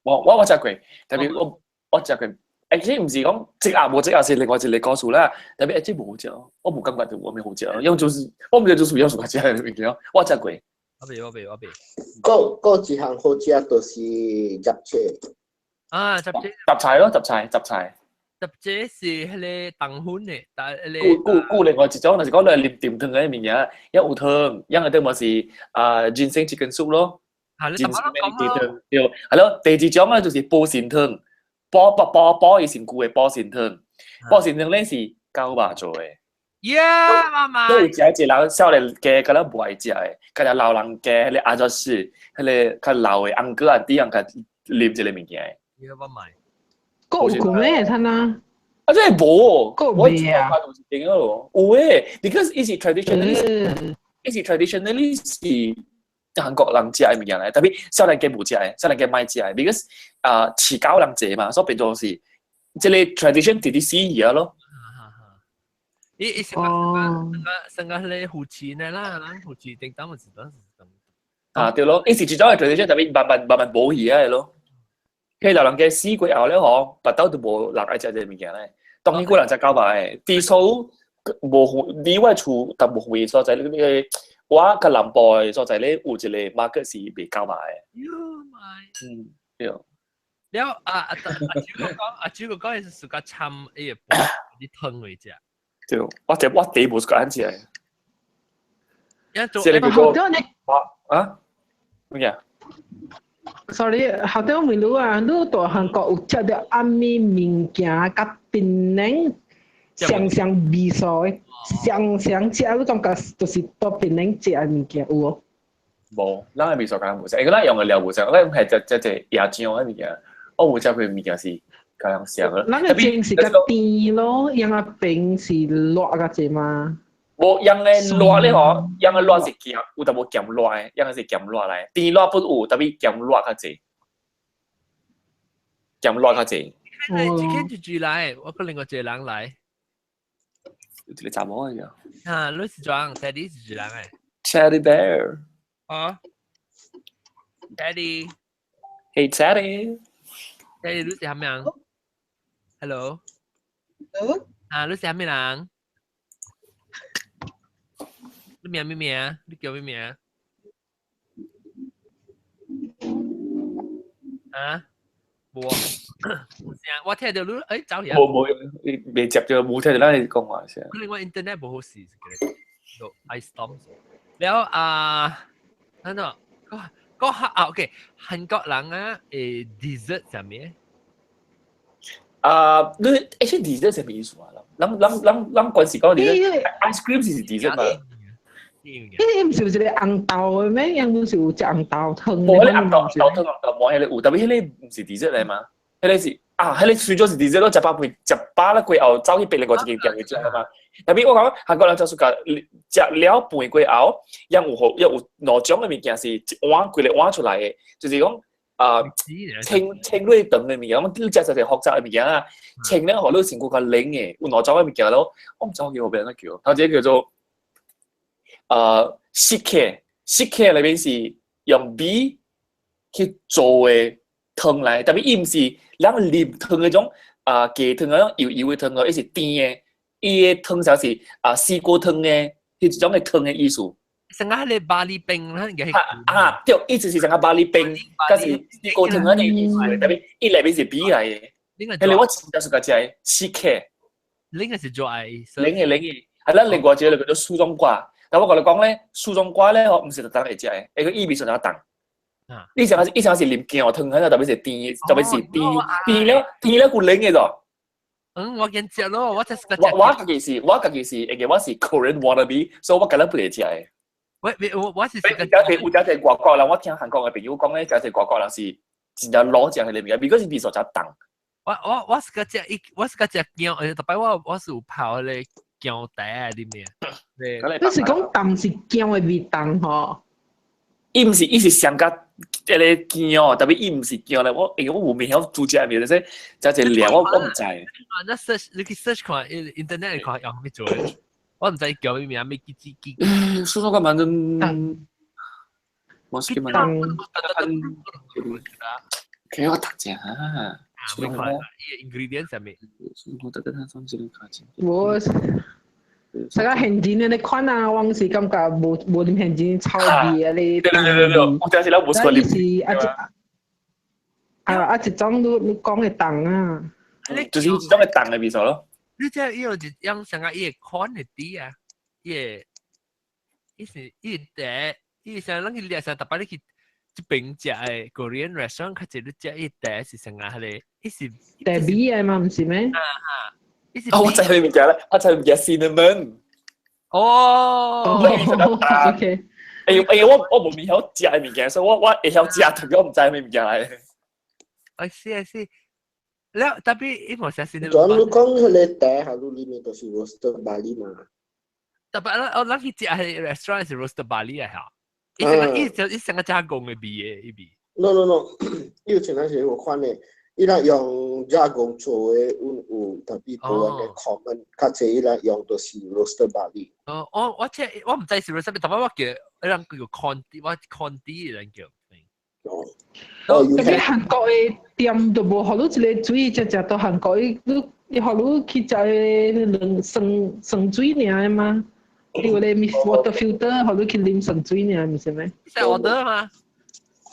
我我我食過，特別我我食過。actually 毋是講這啊無這啊是另外一個故事啦。特別這無好食，我無感覺到有啥好食，因為就是我毋知就是有喜歡食的物件，我食過。我袂我袂我袂。閣閣一項好食就是雜菜。啊，雜菜。雜菜咯，雜菜雜菜。雜菜是彼個糖粉的，但彼個。顧顧顧另外一種，就是講你啉甜湯的物件，也有湯，一個對嘛是啊 ginseng chicken soup 咯。係你 ginseng 湯對，係咯。第二種咧就是補腎湯。補補補補伊身軀的補腎湯，補腎湯咧是狗肉做的。耶，媽媽。都有食一個人少年家，敢若無愛食的，較老人家，彼個阿祖是，彼個較老的翁哥阿弟仔較啉這个物件。你要買？閣有咩？睇啊！啊，這個無，閣我未啊？就是咯，有誒，because 伊是 traditionally，伊是 traditionally 是韓國人食的物件來，特別少年家無食的，少年家莫食的，because 啊飼狗人濟嘛，所以變做是這个 tradition 直直死去啊咯。伊伊成個成個成個咧扶持呢啦，咱扶持頂當是當是當。啊對咯，伊是這種的 tradition，特別慢慢慢慢無去啊咯。佢老人家死過後咧，嗬，腹肚就無人愛食這个物件咧。當然古人食狗肉的，至少無離我厝但無遠所在，那個我較南部的所在咧，有一個 market 是賣狗肉的。喲媽！嗯，對。了啊啊阿主個講，阿主個講是自家摻伊個啲湯來食。對，我這我第一無是個按食的。一做這個叫做啊？乜嘢？Sorry，後底我問你啊，你佇韓國有食著啥物物件佮檳榔相相味素的，相相食，你感覺就是佇檳榔食的物件有無？無，咱的味素敢無相，因為咱用的料無相，咱用係食食隻椰漿的物件，我有食過物件是佮人相的。咱的醬是較甜咯，用啊冰是辣較濟嘛。無用的辣咧吼，用的辣是鹹，有淡薄鹹辣的，用的是鹹辣來，甜辣不有，特別鹹辣較濟，鹹辣較濟。你今天就住來，我可能我一個人來。有一個查某的。啊，你是裝，Teddy 是一人誒。 Teddy bear。啊，Teddy。 Hey Teddy。 Teddy，你是啥物人？Hello。 Hello。啊，你是啥物人？你名咩名？你叫咩名？啊？無，無聲，我聽到你，欸，走去啊！無無，未接著，無聽到咱講話聲。可能我 internet 無好勢，個 ice storm。了啊，等等，個個啊，OK，韓國人啊，誒，dessert 啥物？啊，你 actually dessert 啥物意思啊？人人人人關係講 dessert，ice cream 是 dessert 嘛？呢個毋是有一個紅豆的咩？樣不是有食紅豆湯？無，彼個紅豆豆湯紅豆糜彼個有，特別彼個毋是 dessert 來嘛？彼個是啊，彼個雖做是 dessert 咯，食飽飯食飽了過後，走去別另外一間店去食嘛。特別我講韓國人就是講食了飯過後，樣有好有兩種的物件是一碗規个碗出來的，就是講啊清清水腸的物件，我你食食是複雜的物件啊，清了予你身軀較冷的，有兩種的物件咯，我毋知叫欲按怎叫，頭一個叫做。식혜，식혜內面是用米去做的湯來，特別伊毋是咱啉湯彼種啊雞湯彼種油油的湯哦，伊是甜的，伊的湯才是啊絲瓜湯的，彼種的湯的意思。成個彼個巴厘冰，咱個啊對，意思是成個巴厘冰，但是絲瓜湯按呢意思的，特別伊內面是米來的。彼個我真正喜歡食的식혜。另個是做愛。冷的冷的，啊，咱另外一個就叫做蘇種瓜。但我共你講咧，蘇種瓜咧吼，毋是逐當會食的，會個意味上較重。你想是，你想是啉薑湯，特別是甜，特別是甜，甜了甜了夠冷的咯。嗯，我見食咯，我就是我我家己是，我家己是，因為我是 Korean wannabe，所以我敢若不會食的。我我我是有一有一個外國人，我聽韓國的朋友講咧，有一個外國人是真正老食彼个物件，because 味素誠重。我我我是個食一，我是個食薑，特別我我是有泡彼个薑茶啊，裡面。你是講重是薑的味重吼？伊毋是，伊是上較彼個薑，特別伊毋是薑咧。我因為我無袂曉煮食物，就是食一個料，我我毋知。啊，那 search 你去 search 看，internet 看用咩做？我毋知叫咩名，咩記記記。蘇州干嘛呢？我是蠻。可我讀者啊。沒看，伊 ingredient 啥物？我。大家現錢的款啊，我是感覺無無啉現錢臭味啊咧。對對對對，我就是咧無說啉。是啊一啊啊一種你你講的重啊。就是一種的重的味素咯。你這伊有一樣像個伊個款的底啊，伊個伊是伊茶，伊像咱去掠上，特別你去這邊食的 Korean restaurant，較濟你食伊茶是像個彼個，伊是茶味的嘛，毋是咩？啊啊！啊！我知彼物件咧，我知彼物件 cinnamon。哦，OK。哎哎，我我無曉食的物件，所以我我會曉食，但我毋知彼物件來。I see I see。了特別伊無寫 cinnamon。專你講彼个茶，下路裡面都是 roasted barley 嘛。特別我咱去食係 restaurant 是 roasted barley 啊嚇。伊成個伊就伊成個加工的味的伊味。 No no no，伊有前陣時有款的，伊若用加工做的，有有特別無按呢 common，較濟伊若用就是 roasted barley。哦，我我這我毋知是 roasted，特別我叫伊人叫 corn tea，我 corn tea 人叫。哦，哦，特別韓國的店都無，予你一個水，食食到韓國，伊你伊予你去食兩酸酸水爾的嗎？伊有咧 water filter，予你去啉酸水爾，毋是咩？是 order 嗎？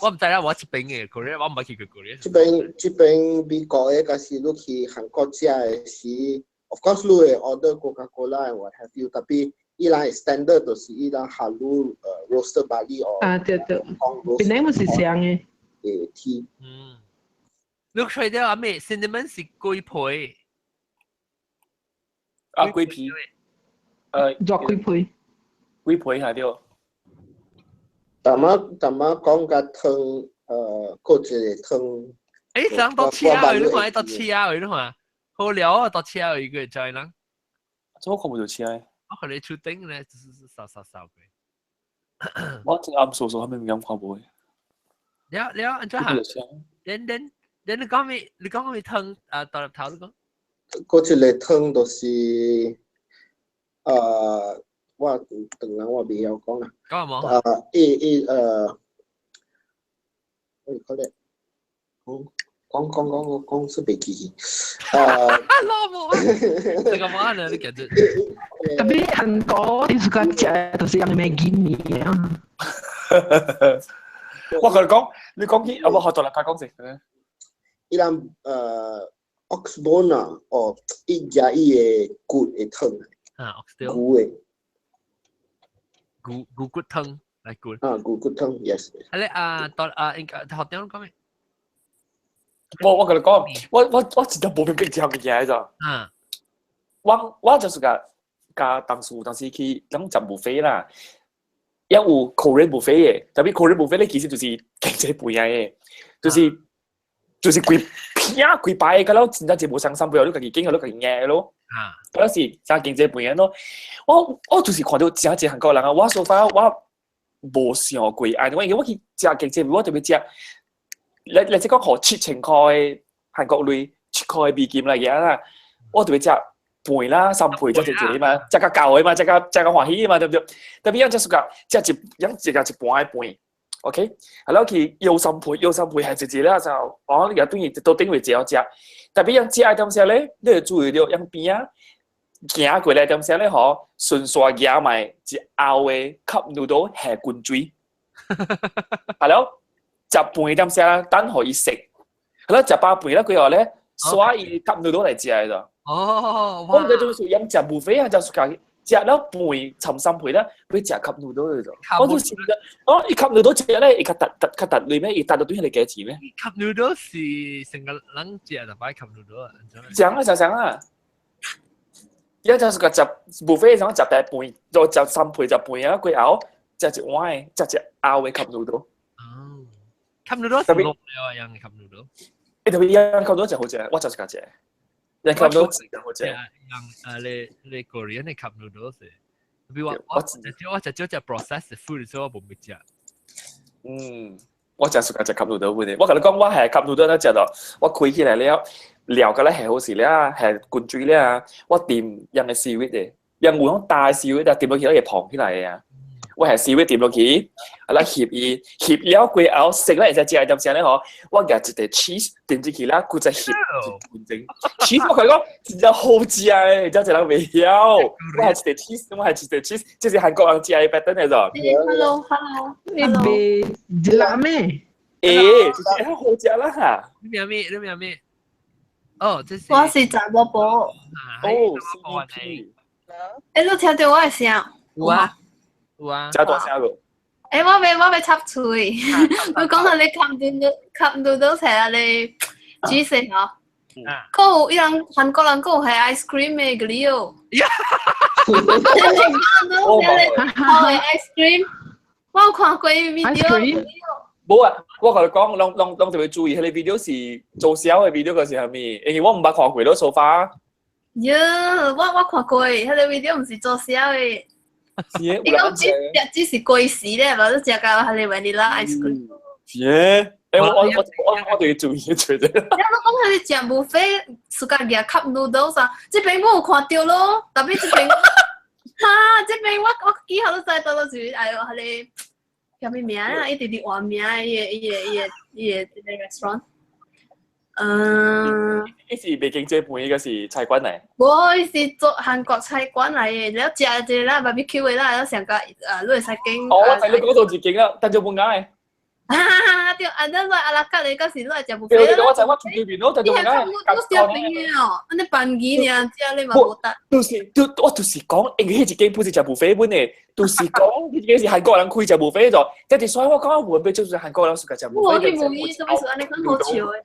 我毋知啦，我這邊的 Korea，我毋捌去過 Korea。這邊這邊美國的，假是你去韓國食的時，of course 你會 order Coca-Cola and what have you，特別伊人 standard 就是伊人下滷roasted barley 哦。啊對對，本來毋是像的。誒 tea。嗯，你吹掉阿妹，cinnamon 是龜皮。啊，龜皮。熱龜皮。龜皮係對。淡仔淡仔講甲湯，閣一個湯。欸，人到車去，你看到車去，你看，好料啊，到車去個在人。做乜看無到車？我看你出頂咧，就是掃掃掃過。我正啱數數，係咪唔敢看無？了了，按怎行？連連連，你講咩？你講咩湯？啊，大粒頭你講。閣一個湯就是，我等人我袂曉講啦。講無？啊，伊伊我可能講講講講講是袂記去。啊，老母，這個冇呢，你感覺？特別韓國，你是講食就是用 Maggi 麵啊。我同你講，你講起，我學到啦，佢講先。伊人ox bone 啊，哦，伊食伊的骨會湯。啊，oxtail。牛的。牛牛骨湯來骨。啊，牛骨湯，yes。啊，你啊，到啊，應該學點講咩？我我共你講，我我我真正無明白這項物件咋。啊。我我就是共共當時當時去咱食 buffet 啦，也有 Korean buffet 的，特別 Korean buffet 咧其實就是經濟飯的，就是就是規片規排，個了真正就無相三杯，你家己揀，你家己夾咯。啊。嗰時真經濟飯咯，我我就是看到真濟韓國人啊，我說法我無想過按呢，我我去食經濟飯，我特別食，你你即講予7000塊的韓國鐳，7塊的美金來嘅啦，我特別食半啦，三倍才一個嘛，食較夠的嘛，食較食較歡喜的嘛，對不對？特別樣就是講食一樣一個一半的飯，OK，啊，了去搖三倍，搖三倍係一個了就，哦，你也等於都等於一個食。特別樣食的點時咧，你會注意到樣邊仔行過來點時咧，吼，順紲夾埋一甌的 cup noodle 下滾水，係了，食飯點時等予伊熟，係了，食飽飯了過後咧，刷伊 cup noodle 來食的咋。哦，我唔知做咩樣食 buffet 啊，就是講食了飯摻三倍咧，欲食 cup noodle 的咋。我就是哦，伊 cup noodle 食咧，伊較突突較突類咩？伊突到對彼個價錢咩？cup noodle 是成個人食就擺 cup noodle 啊。講啊，就講啊。一就是個食 buffet 上食大飯，就食三倍食飯啊，過後食一碗的，食一甌的 cup noodle。哦，cup noodle 是落了啊，樣 cup noodle。欸，特別樣 cup noodle 真好食，我就是較食。樣 cup noodle 真好食。樣啊，你你 Korean 的 cup noodle 是，特別我我我食少食 processed food，所以我無欲食。嗯，我真喜歡食 cup noodle 的。我共你講，我係 cup noodle 咧食到，我開起來了，料甲咧下好勢了，下滾水了，我掂樣的 seaweed 的，樣有種大 seaweed 啊，掂落去會膨起來的啊。我係 seaweed 掂落去，啊來翕伊，翕了過後食咧會使食點聲咧吼，我夾一塊 cheese 掂入去啦，閣再翕一分鐘。cheese 我共你講，真正好食的，真濟人袂曉。我係一塊 cheese，我係一塊 cheese，這是韓國人食的 pattern 來做。 Hello，Hello，你袂熱咩？欸，就是好食啦。你名咩？你名咩？哦，這是我是查某婆。哦，CP。欸，你聽著我的聲？有啊，有啊。真大聲個。欸，我欲我欲插喙，你講到你 cup noodle，cup noodle 係啊，你煮食吼。閣有伊人韓國人閣有下 ice cream 的個了。呀！你講到啥咧？好的 ice cream，我有看過 video。無啊，我共你講，攏攏攏特別注意，彼個 video 是做痟的 video 嗰是啥物？因為我毋捌看過咯，so far。喲，我看過，彼個 video 毋是做痟的。是的，伊講只只是過時咧，無你食到彼個 vanilla ice cream。是的，欸，我對注意做者。你講彼個食 buffet，自家夾 cup noodles 啊，這邊我有看著咯，tapi 這邊，哈，這邊我記好都知道咯，是哎喲，彼個叫咩名啊？一直佇換名，伊個這個 restaurant。嗯，伊是袂經濟盤，伊個是菜館嚟。無，伊是做韓國菜館來的，了食一個啦 barbecue 的啦，了上個啊，你會使揀。哦，我知你講做一間啊，但就冇解。啊，對，啊，咱來阿拉卡的，到時你來食 buffet。對，我知我出對面咯，但就冇解。你都小朋友哦，按呢辦魚爾，食你嘛無得。就是，就我就是講，因為彼一間不是食 buffet 本的，就是講彼間是韓國人開食 buffet 的，但是所以我講我本就是韓國人喜歡食 buffet。我去問伊，什麼時按呢講好笑的？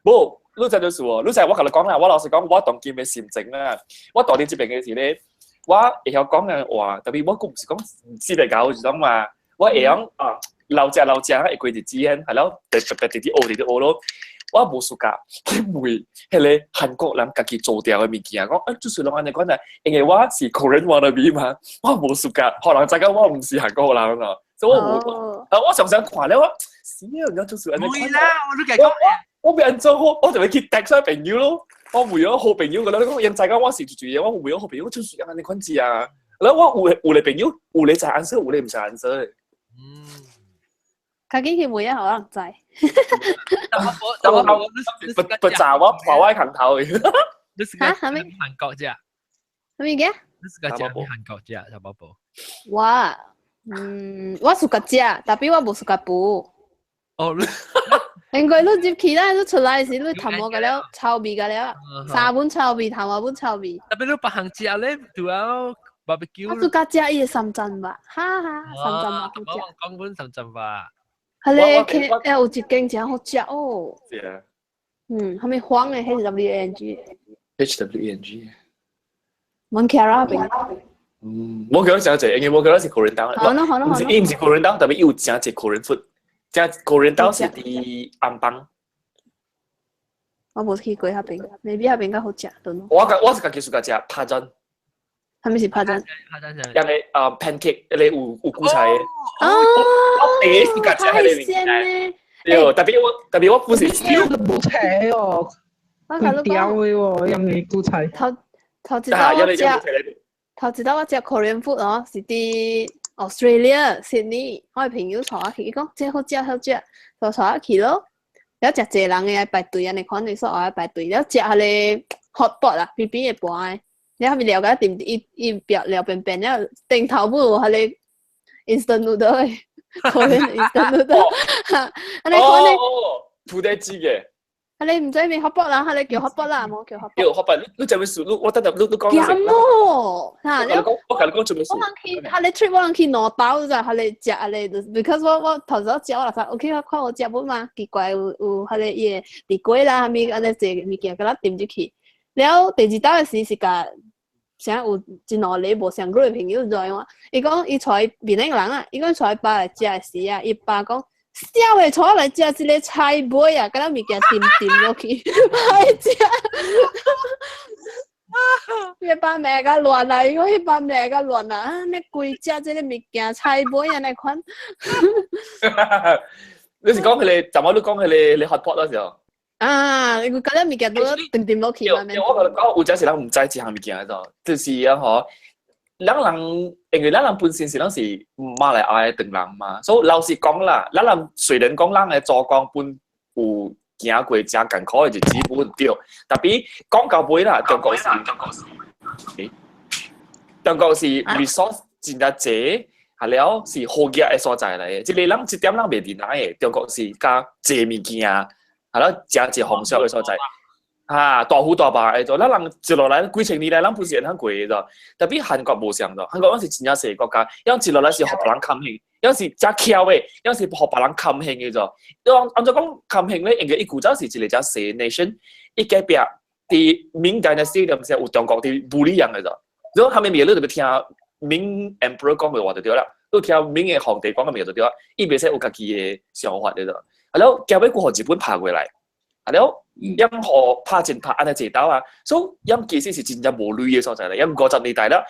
無，你知就是喎，你知我共你講啦，我老實講，我當今的心情啊，我住佇這邊的時咧，我會曉講的話，特別我閣毋是講四個狗這種嘛，我會曉啊，老食老食會過日子係了，特特別直直學直直學咯。我無 suka 去問彼個韓國人家己做掉的物件，講啊，就是攏按呢款啊，因為我是 Korean wannabe 嘛，我無 suka，予人知影我毋是韓國人咯，所以我無，啊，我常常看了我，死啊，就是按呢款。會啦，我都講。我變做好，我就會去 text 我朋友咯。我為咗好朋友，個咧講，𪜶知影我是住住我為咗好朋友，就是按呢款字啊。然後我有有個朋友，有個知 answer，有個毋知 answer。嗯。較緊去問一下，可能知。但我不不炸我破我空頭。你是嚇？係咪韓國啫？係咪嘅？你是個食韓國啫，小寶寶。我，我 suka 食，tapi 我無 suka 煮。哦，因為你入去啦，你出來時你頭毛個了臭味個了，衫本臭味，頭毛本臭味。 tapi 你別行食咧，就要 barbecue。我 suka 食伊的三層肉，哈哈，三層肉好食。講本三層肉。係咧，佢有一間真好食哦。是啊。嗯，後面黃的 H W A N G。 H W A N G。 Mont Kiara 邊。嗯，我記得真濟，因為我記得是 Korean town。好咯好咯毋是，伊毋是 Korean town， tapi 伊有真濟 Korean food。這 Korean town 是佇安邦。我無去過彼邊，maybe 彼邊較好食，對咯。我是家己 suka 食 pajeon。啥物是 pajeon？ pajeon 因為啊 pancake，一個有韭菜的。哦。我第一次食彼個物件。對，特別我不是。無菜哦，規條的喎，用的韭菜。頭頭一道我食，頭一道我食 Korean food 哦，是佇 Australia Sydney，我的朋友帶我去，伊講這好食好食，就帶我去咯。了食濟人的排隊按呢款的，所愛排隊。了食彼個 hot pot 啊，邊邊的盤的，了後面料甲甜伊伊表料便便了，頂頭尾有彼個 instant noodle 的，Korean instant noodle，按呢款的。土豆雞嘅。啊！你毋知咩 hot pot 啦，彼個叫 hot pot 啦，無叫 hot pot。叫 hot pot，你做咩事？你我等陣你你講。鹹哦，嚇！我共你講做咩事？我人去，彼個 trip 我人去兩兜咋，彼個食彼個，because 我頭先食我就 OK，我看我食本嘛，奇怪有有彼個伊個地瓜啦，啥物按呢濟物件，共咱點入去。了第二兜的時是共啥有一兩個無上過的朋友載我，伊講伊帶檳城人啊，伊講帶爸來食的時啊，伊爸講。痟的帶我來食一個菜尾啊，敢若物件沉沉落去，歹食。彼爸罵甲亂啊！伊講彼爸罵甲亂啊！你規食這個物件菜尾按呢款。你是講彼個，昨晚你講彼個你 hot pot 嗰時候？啊，伊覺得物件都沉沉落去嘛。我共你講，有陣時人毋知這項物件的，就是啊吼。咱人因為咱人本身是咱是馬來亞的唐人嘛，所以老實講啦，咱人雖然講咱的祖公本有行過誠艱苦的日子本對，tapi 講到尾啦，中國是 resource 真正濟，係了是好額的所在來的，這個人一點人袂離的，中國是較濟物件，係了誠濟豐碩的所在。啊，大富大敗的做，咱人一落來幾千年來，咱不是會通過的做。tapi 韓國無相做，韓國阮是真正細國家，樣一落來是予別人堪興，樣是誠巧的，樣是予別人堪興的做。按怎講堪興咧？因為伊古早是一個誠細 nation，伊隔壁佇明 dynasty 就毋是有中國佇武力樣的做。如果他們滅你就聽明 emperor 講的話就對啦。你聽明嘅皇帝講嘅物件就對啊，伊袂使有家己嘅想法嘅啫。啊了，後尾閣予日本拍過來，啊了，𪜶予拍戰拍按呢濟斗啊，所以𪜶其實是真正無鐳嘅所在咧，𪜶50年代啦，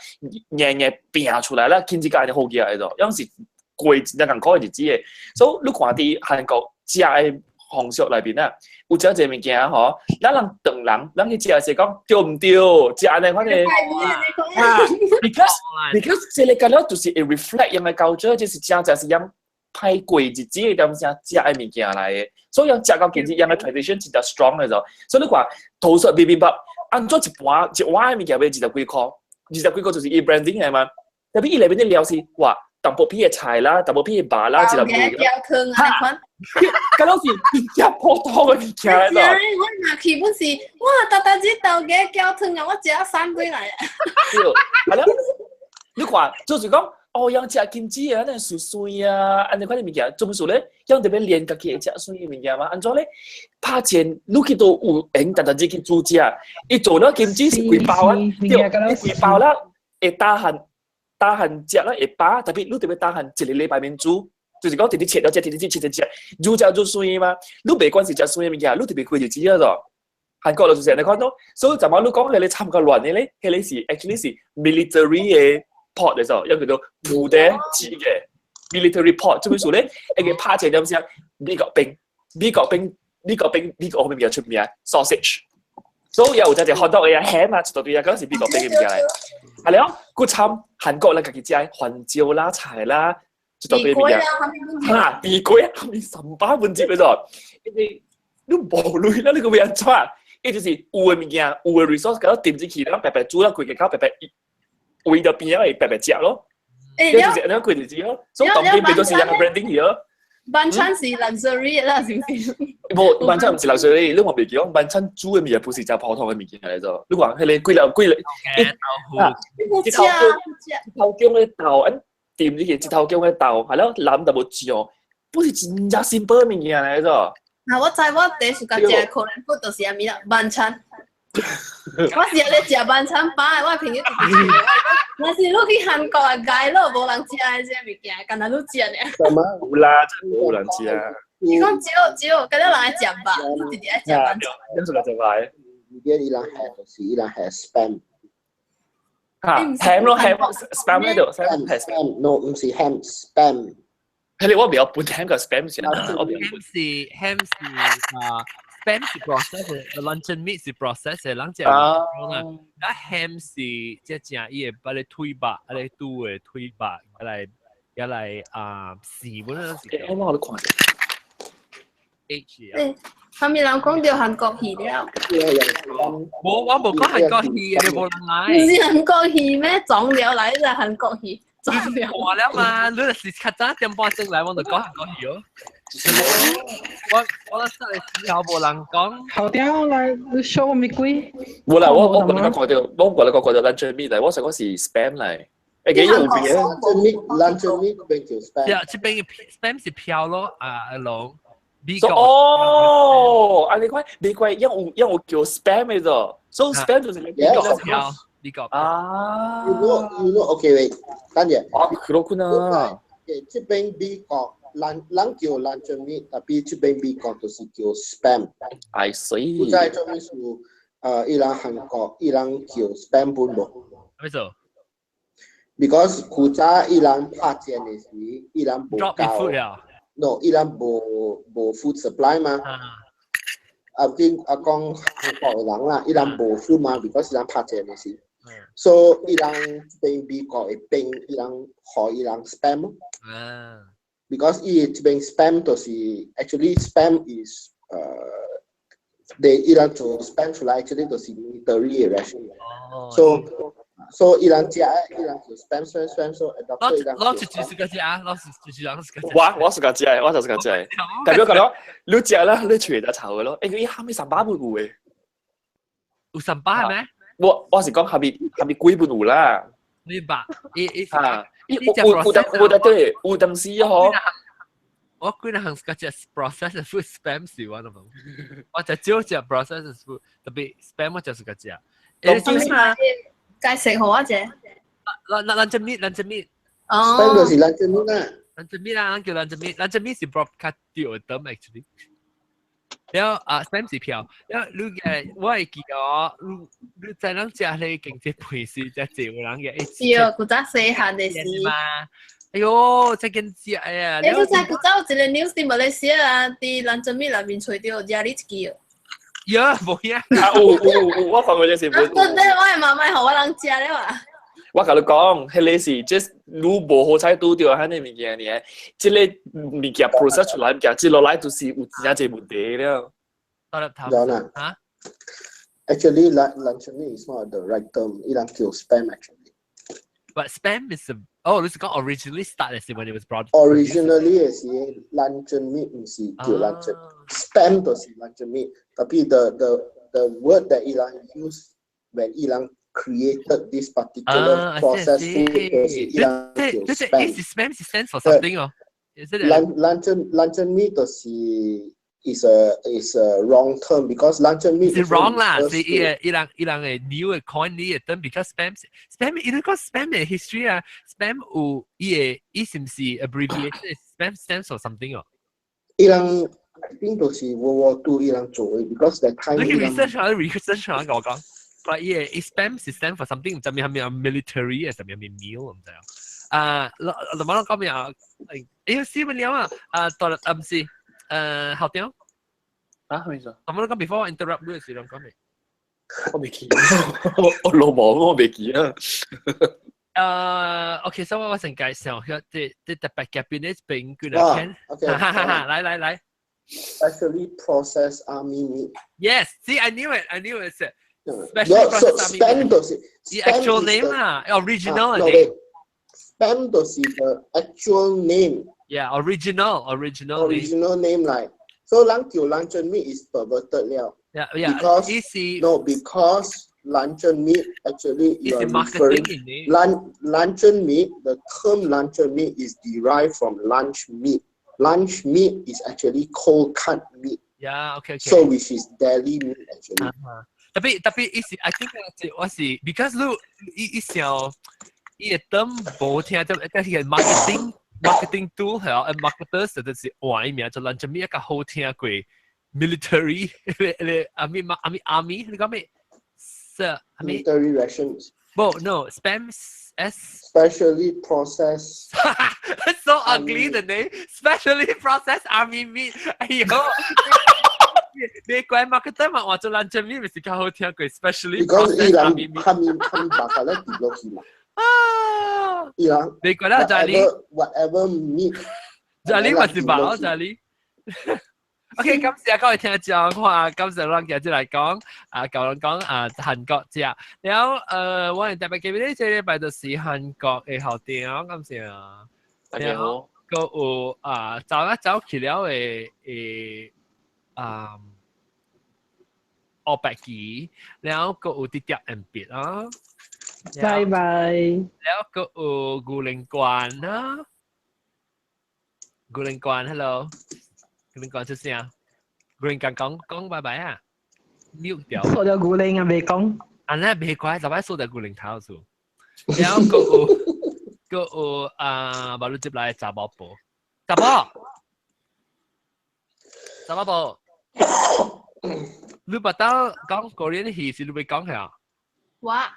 硬硬拼出來啦，經濟甲按呢好起來咗，𪜶是過真正艱苦嘅日子嘅。所以你看佇韓國食嘅風俗內邊啊，有食一個物件吼，咱人唐人，咱去食是講對毋對？食按呢款嘅啊，because 這個感覺就是會 reflect 𪜶嘅 culture，就是真正是𪜶歹過日子嘅點聲食嘅物件來嘅，所以𪜶食到今日𪜶嘅 tradition 真正 strong 嘅咗。所以你看，桃色ビビンバ，按怎一盤一碗嘅物件賣二十幾箍，二十幾箍就是伊 branding 嘅嘛。特別伊內面啲料是哇，淡薄片嘅菜啦，淡薄片嘅肉啦，一粒嘅薹湯啊，款。咁攏是真正普通嘅物件嚟。我若去本是，哇！逐逐日豆芽薹湯啊，我食啊三幾來啊。對，係咯。你看，就是講，哦，𪜶食金子啊，那碎碎啊，按呢款嘅物件，做乜事咧？𪜶特別練家己會食媠嘅物件嘛？按怎咧？拍戰，你去都有閒，逐逐日去煮食。伊做了金子是規包啊，對，伊規包啦，會打漢打漢食啦，會飽，特別你特別打漢一個禮拜免煮。就是講直直切了食，直直切切食，愈食愈媠嘛。你袂管是食媠嘅物件，你特別過日子啊咗。韓國就是按呢款咯，所以昨晚你講彼個參較亂的咧，彼個是 actually 是 military 嘅 pot 嚟咗，一個叫做部隊煮嘅 military pot，做咩事咧？一個拍一點聲美國兵，美國兵，美國兵，美國後面比較出名 sausage，所以有隻隻 hot dog 嘅 ham 啊，一大堆啊，嗰是美國兵嘅物件嚟。係了，閣參韓國人家己食番椒啦、菜啦。一大堆物件，哈，地瓜啊，蝦米三百分之嘅咗，因為你無鐳啦，你閣欲按怎？伊就是有嘅物件，有嘅 resource，共佢墊進去，然後白白煮啦，規個口白白圍著邊仔會白白食咯。欸，就是按呢過日子咯，所以當今變做是一個 branding 去咯。晚餐是 luxury 啦，是毋是？無，晚餐毋是 luxury，你嘛袂記講晚餐煮嘅物件不是誠普通嘅物件來做。你看彼個幾粒幾粒，啊，一頭一頭姜嘅豆，按掂入去一頭姜嘅豆，係咯，淋淡薄醬，不是真正 simple 嘅物件來做。嗱，我知我第一時間食可能不就是啥物啦，晚餐。我是咧食晚餐飽的，我朋友直直若是你去韓國啊，街咯無人食的這物件，干焦你食爾。有啦，真無人食。伊講少少，敢若人愛食肉，你直直愛食晚餐。你是來食肉？伊人係就是伊人係 spam。嚇，ham 咯，ham spam 呢度，spam no 毋是 ham spam。彼個我袂曉分 ham 佮 spam 是啦，我袂曉。 ham 是 ham 是啊。spam 是 process 嘅，luncheon meat 是 process 嘅，人食啦。啊 ham 是即正伊會把你腿肉，啊你拄嘅腿肉，來也來啊絲本身是。我我都看。 H 啊。啥物人講著韓國戲了？無，我無講韓國戲，你無人來。毋是韓國戲咩？撞了來就韓國戲，撞了。話了嘛，你是較早點半鐘來，我就講韓國戲哦。我我實在時候無人講。好掉來，你 show 我咪鬼？無啦，我過來講著，我過來講著 luncheon meat 來，我想講是 spam 來。會記有別。 luncheon meat，luncheon meat 邊叫 spam。對，這邊嘅 spam 是飄咯，啊阿龍。哦，啊你看，你看，因有叫 spam 嘅啫，所以 spam 就是美國飄，美國啊。 You know, okay, wait，等下。啊，그렇구나。這邊美國。咱咱叫 luncheon meat，tapi 這邊美國就是叫 spam。 I see。不知做咩事？伊人韓國，伊人叫 spam 本無？為什麼？Because 古早伊人拍戰的時，伊人無夠。No，伊人無無 food supply 嘛。啊，見啊講韓國的人啦，伊人無 food 嘛，because 伊人拍戰的時。所以伊人這邊美國的兵，伊人予伊人 spam。啊。 Because 伊這邊 spam 就是 actually spam is 你伊人做 spam 出來，actually 就是 military ration。So 伊人食，伊人做 spam spam spam so adopt 伊人。老是就是個食，老是就是人是個食。我我是個食，我就是個食。代表講了，你食啦，你喙就臭嘅咯。欸，伊蝦米三百本有嘅？有三百咩？我是講蝦米蝦米幾本有啦。你白，伊伊啊。有有當有當對，有當時嗬。我幾若項個食 processed food spam 是我都冇，我食少食 processed food，特別 spam 我就是個食。欸，解釋予我者。咱咱這 meat，咱這 meat， Spam 就是 luncheon meat 啦。 Luncheon meat 啦，叫 luncheon meat，luncheon meat 是 broadcast 掉 term actually。了啊，spam 是票，了你嘅我會記哦，你知人食咧經濟賠是食濟有人嘅。對，古早細漢的時。嘛，哎喲，這間食哎呀！你知古早有一個 news 佇馬來西亞啊，佇 luncheon meat 內面揣著壓力一支哦。呀，無影。啊，有有有，我看過這新聞。啊，對對，我的媽媽予我人食了啊。我共你講，彼个是 just 你無好彩拄著彼个物件爾，這個物件 process 出來物件，接落來就是有真濟問題了。到了頭。有啦。啊？Actually, luncheon meat is not the right term. 伊人叫 spam actually. But spam is a oh, 你是講 originally start 是 when it was brought. Originally 是 luncheon meat 毋是叫 luncheon. Spam 就是 luncheon meat. Tapi the word that 伊人 use when 伊人 created this particular processed food 就是伊人叫 spam. Spam 是 stands for something 哦。 Is it luncheon meat 就是 is a wrong term because luncheon meat 是 wrong 啦，是伊個伊人伊人嘅 new 嘅 coin 呢個 term because spam 伊個 spam 嘅 history 啊，spam 有伊個伊是毋是 abbreviation spam stands for something 哦？伊人 I think 就是 World War Two 伊人做嘅，because that time 你去 research 下，research 下我講，但伊個 spam 是 stand for something 毋知咩係咩 military 啊，啥物 meal 毋知啊。啊，老老媽講咩啊？哎，死乜了啊？啊，到啊毋是，校長。啊，咩意思？我冇講 before interrupt 你時，講咩？我未記，我老母我未記啊。OK，所以我先介紹下，這特別夾邊呢邊叫做 Ken，哈哈哈，來來來。 Specially processed army meat. Yes, see, I knew it, I knew it. Specially processed army meat. Spam 就是 the actual name 啦，original name. Spam 就是 the actual name. Yeah, original, original. Original name 來。So 人叫 luncheon meat is perverted 了。 Yeah. Because no, because luncheon meat actually you are referring luncheon meat. The term luncheon meat is derived from lunch meat. Lunch meat is actually cold cut meat. So which is deli meat actually. Tapi tapi 伊是 I think 我是 because 你伊伊想伊個 term 無聽到，但是 marketing tool 係啊，marketers 就是換伊名做 luncheon meat 較好聽過 military 你 army army army 你講咩？是 military rations. 不，no spam S specially processed. So ugly the name. Specially processed army meat. 哎呦，你怪 marketer 嘛，話做 luncheon meat 咪是較好聽過 specially processed army meat。他們他們把它咧跌落去嘛。啊！伊人你覺得就你 whatever meat，就你咪是飽就你。OK，感謝各位聽眾，看感謝咱今日來講啊，舊人講啊，韓國食，然後我哋特別記得這禮拜就是韓國的校長，感謝啊。大家好。閣有啊，走啊走去了的啊，黑白棋，然後閣有啲碟 M 別啊。拜拜。然後閣有牛靈冠啊，牛靈冠，hello。牛靈冠出聲，牛靈冠講講拜拜啊，mute 掉。數掉牛靈啊，未講。啊，那袂怪，就擺數掉牛靈頭數。然後閣有閣有啊，馬路接來查某婆，查某，查某婆，你捌當講 Korean 戲是你欲講下？我啊，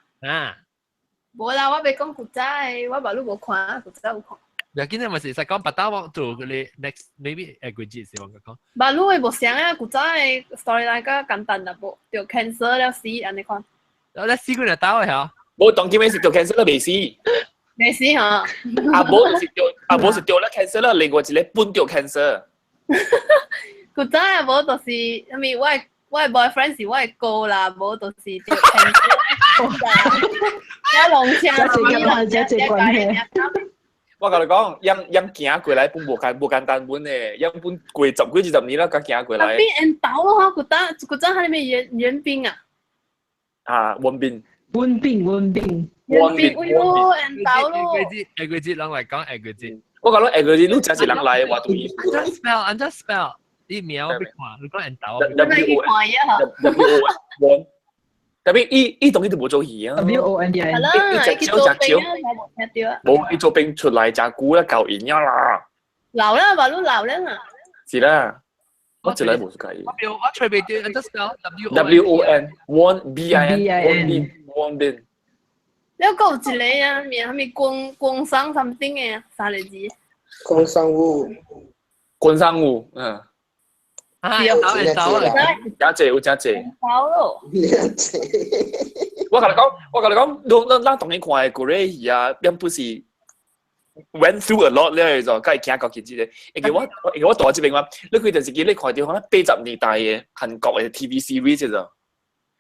無啦，我欲講古早的，我嘛你無看，古早有看。要緊你咪是使講捌當我做嗰個 next maybe 下個月是我講。嘛你會無相啊，古早的 storyline 較簡單淡薄，著 cancer 了死按呢款。我死幾日打嘅嚇？無當今是著 cancer 了未死。未死嚇。阿母是著阿母是著了 cancer 了，另外一個本著 cancer。古早的無就是，啥物我的 boyfriend 是我的哥啦，無就是著 cancer。我龍車，這這關係。我共你講，樣樣行過來本無簡單本的，樣本過十幾二十年啦，才行過來。變緣投咯，古早古早係咩援援兵啊？啊，援兵。援兵，援兵。援兵，哎喲，緣投咯。下個節下個節人來講下個節。我講你下個節，你真是人來話對。按怎 spell？按怎 spell？你名我欲看，你講緣投。 W O N W O N。特別伊伊當然就無做戲啊。 W O N D 係啦，伊食少食少。冇聽對啊。無，伊做兵出來真久啦，夠癮啦。老啦，話都老啦啊。是啦，我一來無介意。我表我隨便啲，just spell W W O N Won B I N Won Bin Won Bin。你講有一個啊，名啥物光光商 something 的三個字。光商務。光商務，嗯。啊，有有走啊，真濟有真濟。走咯。我共你講，我共你講，咱咱咱當年看的古咧戲啊，並不是 went through a lot 咧，就梗係行到見這個。因為我因為我住這邊嘛，你開電視機你看到可能80年代的韓國的 TV series 就。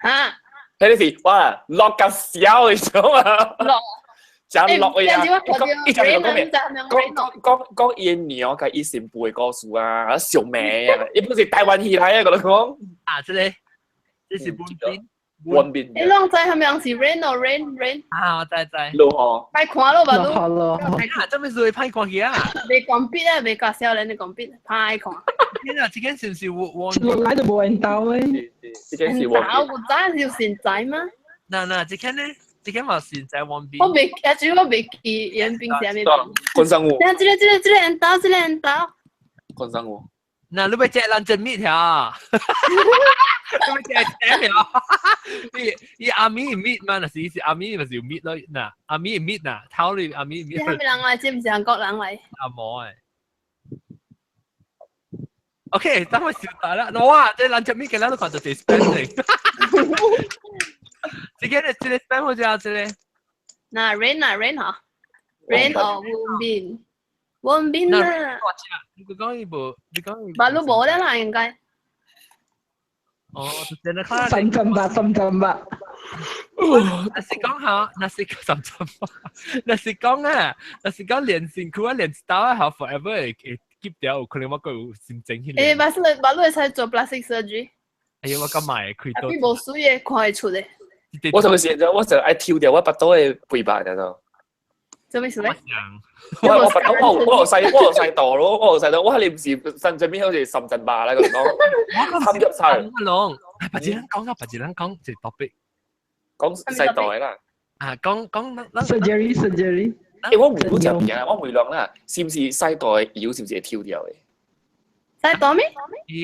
嚇！彼個是哇，落甲痟的種啊！落。真落的啊！伊就講咩？講講講講伊的娘佮伊新婦的故事啊，相罵啊，伊不是台灣戲來的，我講。啊，這個，這是本邊。文邊。你攏知啥物人是 rain 哦，rain rain。啊，我知知。落雨。歹看咯，吧都。落咯。啊，這麼是會歹看去啊？袂講筆啊，袂教少年的講筆，歹看。天啊，這間是毋是我我？落來就無緣投的。這間是我。我知是現在嗎？嗱嗱，這間呢？這間嘛是在文邊。我袂，啊，主要我袂記演兵啥物。關山湖。這個這個這個緣投，這個緣投。關山湖。嗱，你欲食人真蜜條？你欲食食條？伊伊阿咪蜜嘛，若是是阿咪咪是有蜜咯。嗱，阿咪蜜嗱，頭裡阿咪蜜。啥物人來？這毋是韓國人來。阿毛誒。OK，等我笑大啦。哇，這人真蜜嘅咱都看到這 spam 嚟。這個這個 spam 好似啊，這個。嗱，rain 啊 rain 嗬，rain 哦，文斌，文斌啊。你講伊無，你講伊。馬路無啦啦，應該。哦，真係看。三針吧，三針吧。若是講下，若是三針吧，若是講啊，若是講連身軀啊，連一刀啊，forever 會會 keep 掉，有可能我閣有心情去。欸，馬路馬路會使做 plastic surgery。哎呀，我敢買開刀。你無水的，看會出的。我什麼時陣，我就愛抽掉我腹肚的肥肉，知道？做咩事咧？我我腹肚我我有細我有細肚咯，我有細肚，我係唔是身上邊好似深圳巴咧咁講，貪入晒。阿龍，白一人講啊，白一人講一 topic，講細袋啦。啊，講講咱 surgery surgery。欸，我唔講食物件，我問人啦，是毋是細袋油是毋是會抽掉的？細袋咩？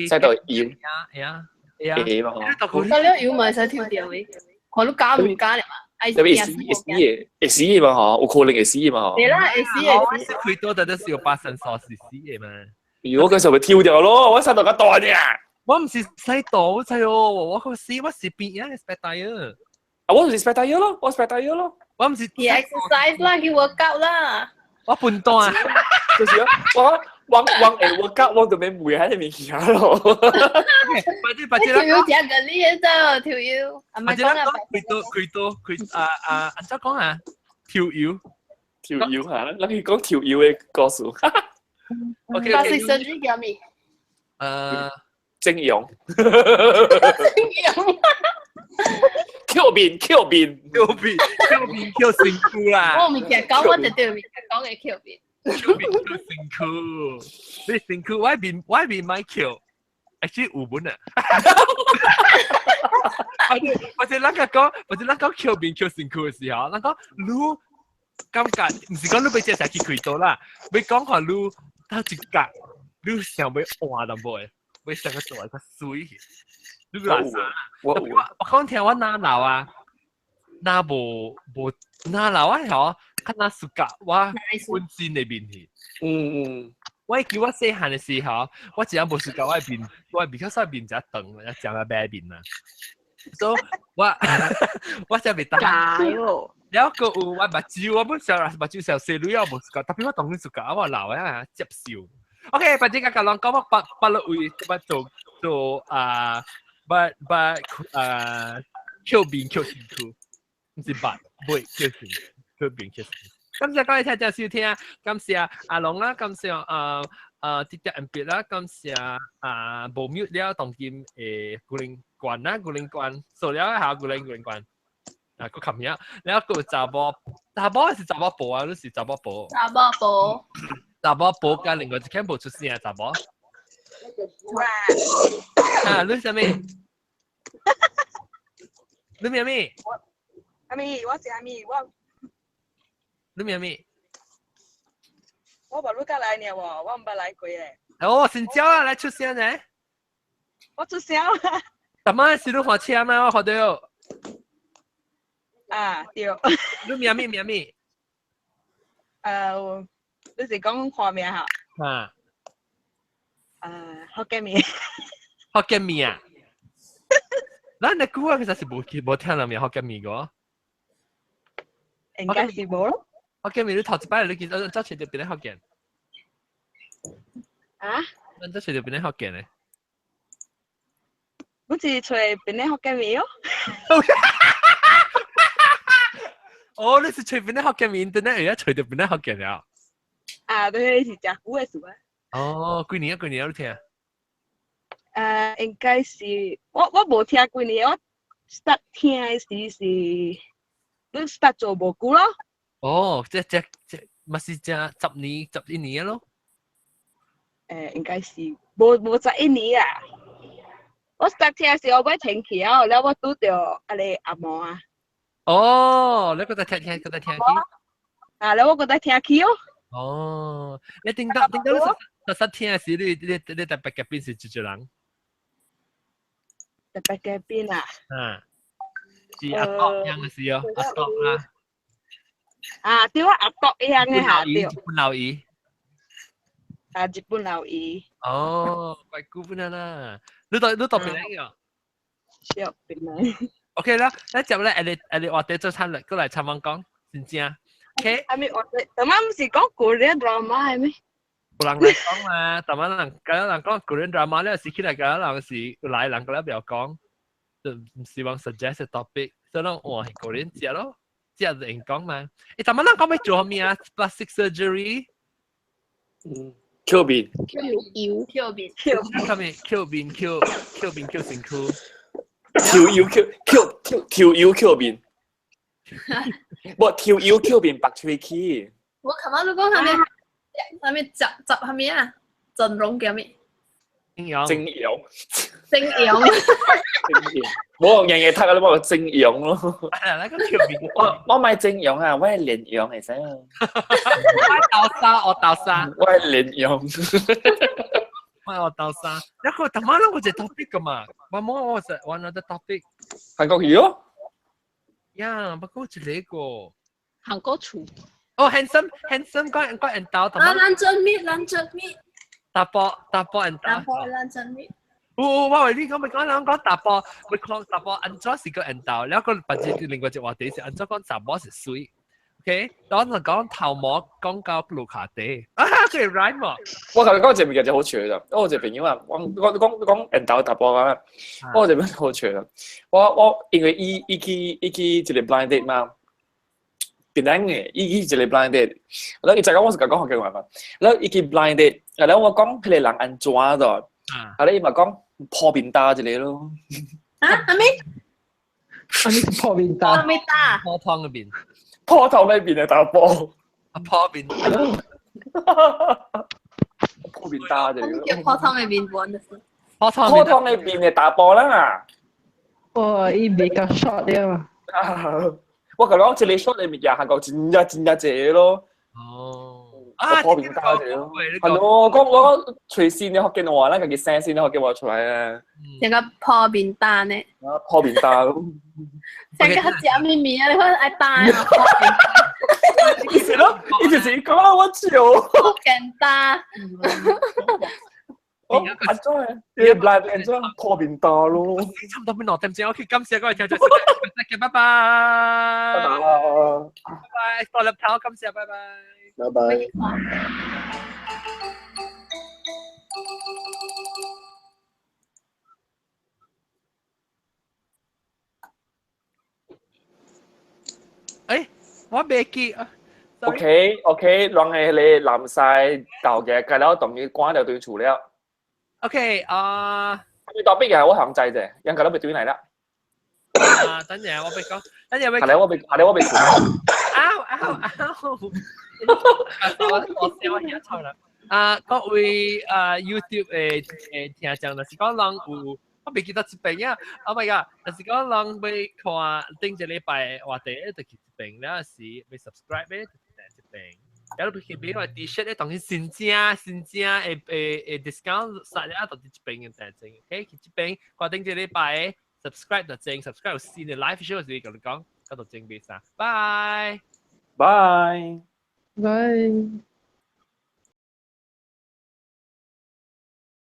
細袋油。係啊係啊。會嘛吼？得了油嘛會使抽掉的，看你加毋加咧嘛。特別會死會死的，會死的嘛吼，有可能會死的嘛吼。對啦，會死會死。開刀得得是有八成數是死的嘛。如果佢就會跳掉咯，我細袋較大呢。我毋是細袋，我知哦，我個死我是邊啊，spare tire。啊，我就是 spare tire 咯，我 spare tire 咯。我毋是。 exercise 啦，去 workout 啦。我笨蛋啊！就是我我我會 workout，我就免賣彼个物件咯。快啲，快啲啦！條腰食個你嘅啫，條腰。或者咱講開刀，開刀，開啊啊！按怎講啊？條腰，條腰嚇，咱去講條腰的故事。 OK。 Plastic surgery 叫咩？整容。整容。翹面，翹面，翹面，翹面，翹身軀啦！我物件講，我就對物件講會翹面。翹面翹身軀，你身軀我面我面莫翹，actually 有本啊。或者或者咱個講，或者咱講翹面翹身軀的時候，咱講你感覺，毋是講你欲這才去開刀啦，欲講看你到一角，你想欲換淡薄的，欲想個做較媠去。你垃圾，我我講聽我哪老啊，哪無無哪老啊吼，較若 suka 我本身的面去。我記我細漢的時候，我真正無 suka 我的面，我的面較少面誠長，誠啊白面啊。所以我我真袂當。假哦。了閣有我目睭，我本小目睭小細女我無 suka，特別我當然 suka，我老啊接受。OK，反正甲人講我別別落位，捌做做啊。捌捌啊，翹面翹身軀，毋是捌，袂翹身，翹面翹身。感謝各位聽眾收聽，感謝阿龍啦，感謝啊啊啲啲 M B 啦，感謝啊無 mute 了當今誒古靈關啦，古靈關做了一下古靈古靈關，啊閣冚嘢，了閣有查某，查某是查某婆啊，你是查某婆？查某婆。查某婆佮另外一間無出聲啊，查某。啊，你啥物？你咩物？阿咪，我是阿咪，我。你名咩？我無你過來呢喎，我毋捌來過咧。哦，新椒啊，來出聲呢？我出聲啦。逐擺是你看車嗎？我看到。啊，對。你名咩名咩？你是講花名哈？啊。福建麵。福建麵啊？咱的久啊，其實是無無聽人名福建麵個。應該是無咯。福建麵你頭一擺你記得早前就變咧福建。啊？咱早前就變咧福建咧。我是揣變咧福建麵哦。哦，你是揣變咧福建麵，等下而家揣就變咧福建了。啊，對，是誠久的事啊。哦，幾年啊？幾年啊？你聽？應該是我無聽幾年，我 start 聽的時是你 start 做無久咯。哦，這嘛是這10年11年咯。應該是無11年啊。我 start 聽時我欲停去啊，了我拄著阿個阿嬷啊。哦，你閣再聽聽，閣再聽去。啊，了我閣再聽去哦。哦，你頂到頂到你實實聽時，你特別嘅邊是幾人？特別嘅邊啊？嗯，是阿國樣嘅事哦，阿國啦。啊，對啊，阿國樣嘅嚇，對。日本老姨。啊，日本老姨。哦，怪古本啦，你到邊嚟個？對，邊嚟。 OK 啦，咱接落來，下日話題做餐嚟，過來參訪講，真正。OK。係咪話題？頭晚唔是講 Korean drama 係咩？有人來講嘛，逐擺人，敢人講 Korean drama 了，是起來敢人是有來人過來不要講，就毋是往 suggest topic，所以攏換係 Korean 食咯，食就用講嘛。欸，逐擺人講欲做啥物啊？Plastic surgery。嗯，抾面。抾油，抾面，抾。啥物？抾面，抾抾面，抾身軀。抽油抾抾抾抽油抾面。無抽油抾面白喙齒。我琴晚都講啥物？啥物集集啥物啊？陣容叫咩？整容。整容。整容。整容。無日日讀啊，你講整容咯。啊，那個抾面。我莫整容啊，我係蓮蓉會使啊。我豆沙，我豆沙。我係蓮蓉。我學豆沙。那個他媽那個一個 topic 噶嘛？我冇我是我那個 topic。韓國語咯。呀，不過一個。韓國廚。哦，handsome handsome 講講緣投。啊，咱準備，咱準備。查埔查埔緣投。查埔咱準備。哦，我為你講咪講人講查埔，咪講查埔按怎是個緣投，了個別隻另外一個話題是按怎講查某是媠。OK，然後就講頭毛講到盧卡底，啊，佢 rhyme 喎。我共你講一個物件就好笑啦，我有一個朋友啊，我我講講緣投查埔啊，我有一個好笑啦。我因為伊去一個 blind date 嘛。檳城的，伊去一個 blind date，然後伊才講我是共講福建話嘛，然後伊去 blind date，然後我講彼個人按怎著，啊咧伊嘛講破面焦一個咯。啊，啥物？啥物破面焦？破面焦。破湯的面。破湯的面的查埔。啊，破面。破面焦一個。叫破湯的面本就是。破湯破湯的面的查埔啦。哦，伊袂較 short 了。我共你講，一個 short 的物件，韓國真正真正濟咯。哦，啊，破面焦一個咯。係咯，講我講隨時你福建話，咱家己生先福建話出來啊。這個破面焦呢？啊，破面焦咯。這個食咩面啊？你看愛焦啊！意思咯，伊就是講我笑。破面焦。哦，按怎的？你來按怎破面焦咯？差唔多變2點鐘，OK，感謝各位聽眾，再見，拜拜。拜拜。拜拜，多粒頭，感謝，拜拜。拜拜。欸，我袂記啊。 OK OK，人的彼個南西舊嘅，計了當伊關掉對厝了。 OK 啊，你特別嘅我限制啫，人家都袂對來啦。啊，等陣我欲講，等陣下嚟我欲下嚟我欲。啊啊啊！我我我聽錯啦。啊，各位啊 YouTube 的聽眾，若是講人有，我袂記得這邊啊。Oh my god！若是講人欲看頂一禮拜話題，就去這邊，了是欲 subscribe 的，就邊。然後去買個 T-shirt 咧，當然新正新正會會會 discount 殺了到這邊嘅大正，OK？去這邊決定這禮拜 subscribe 就正，subscribe 有新嘅 live show 時同你講，嗰度正比啥，拜拜拜。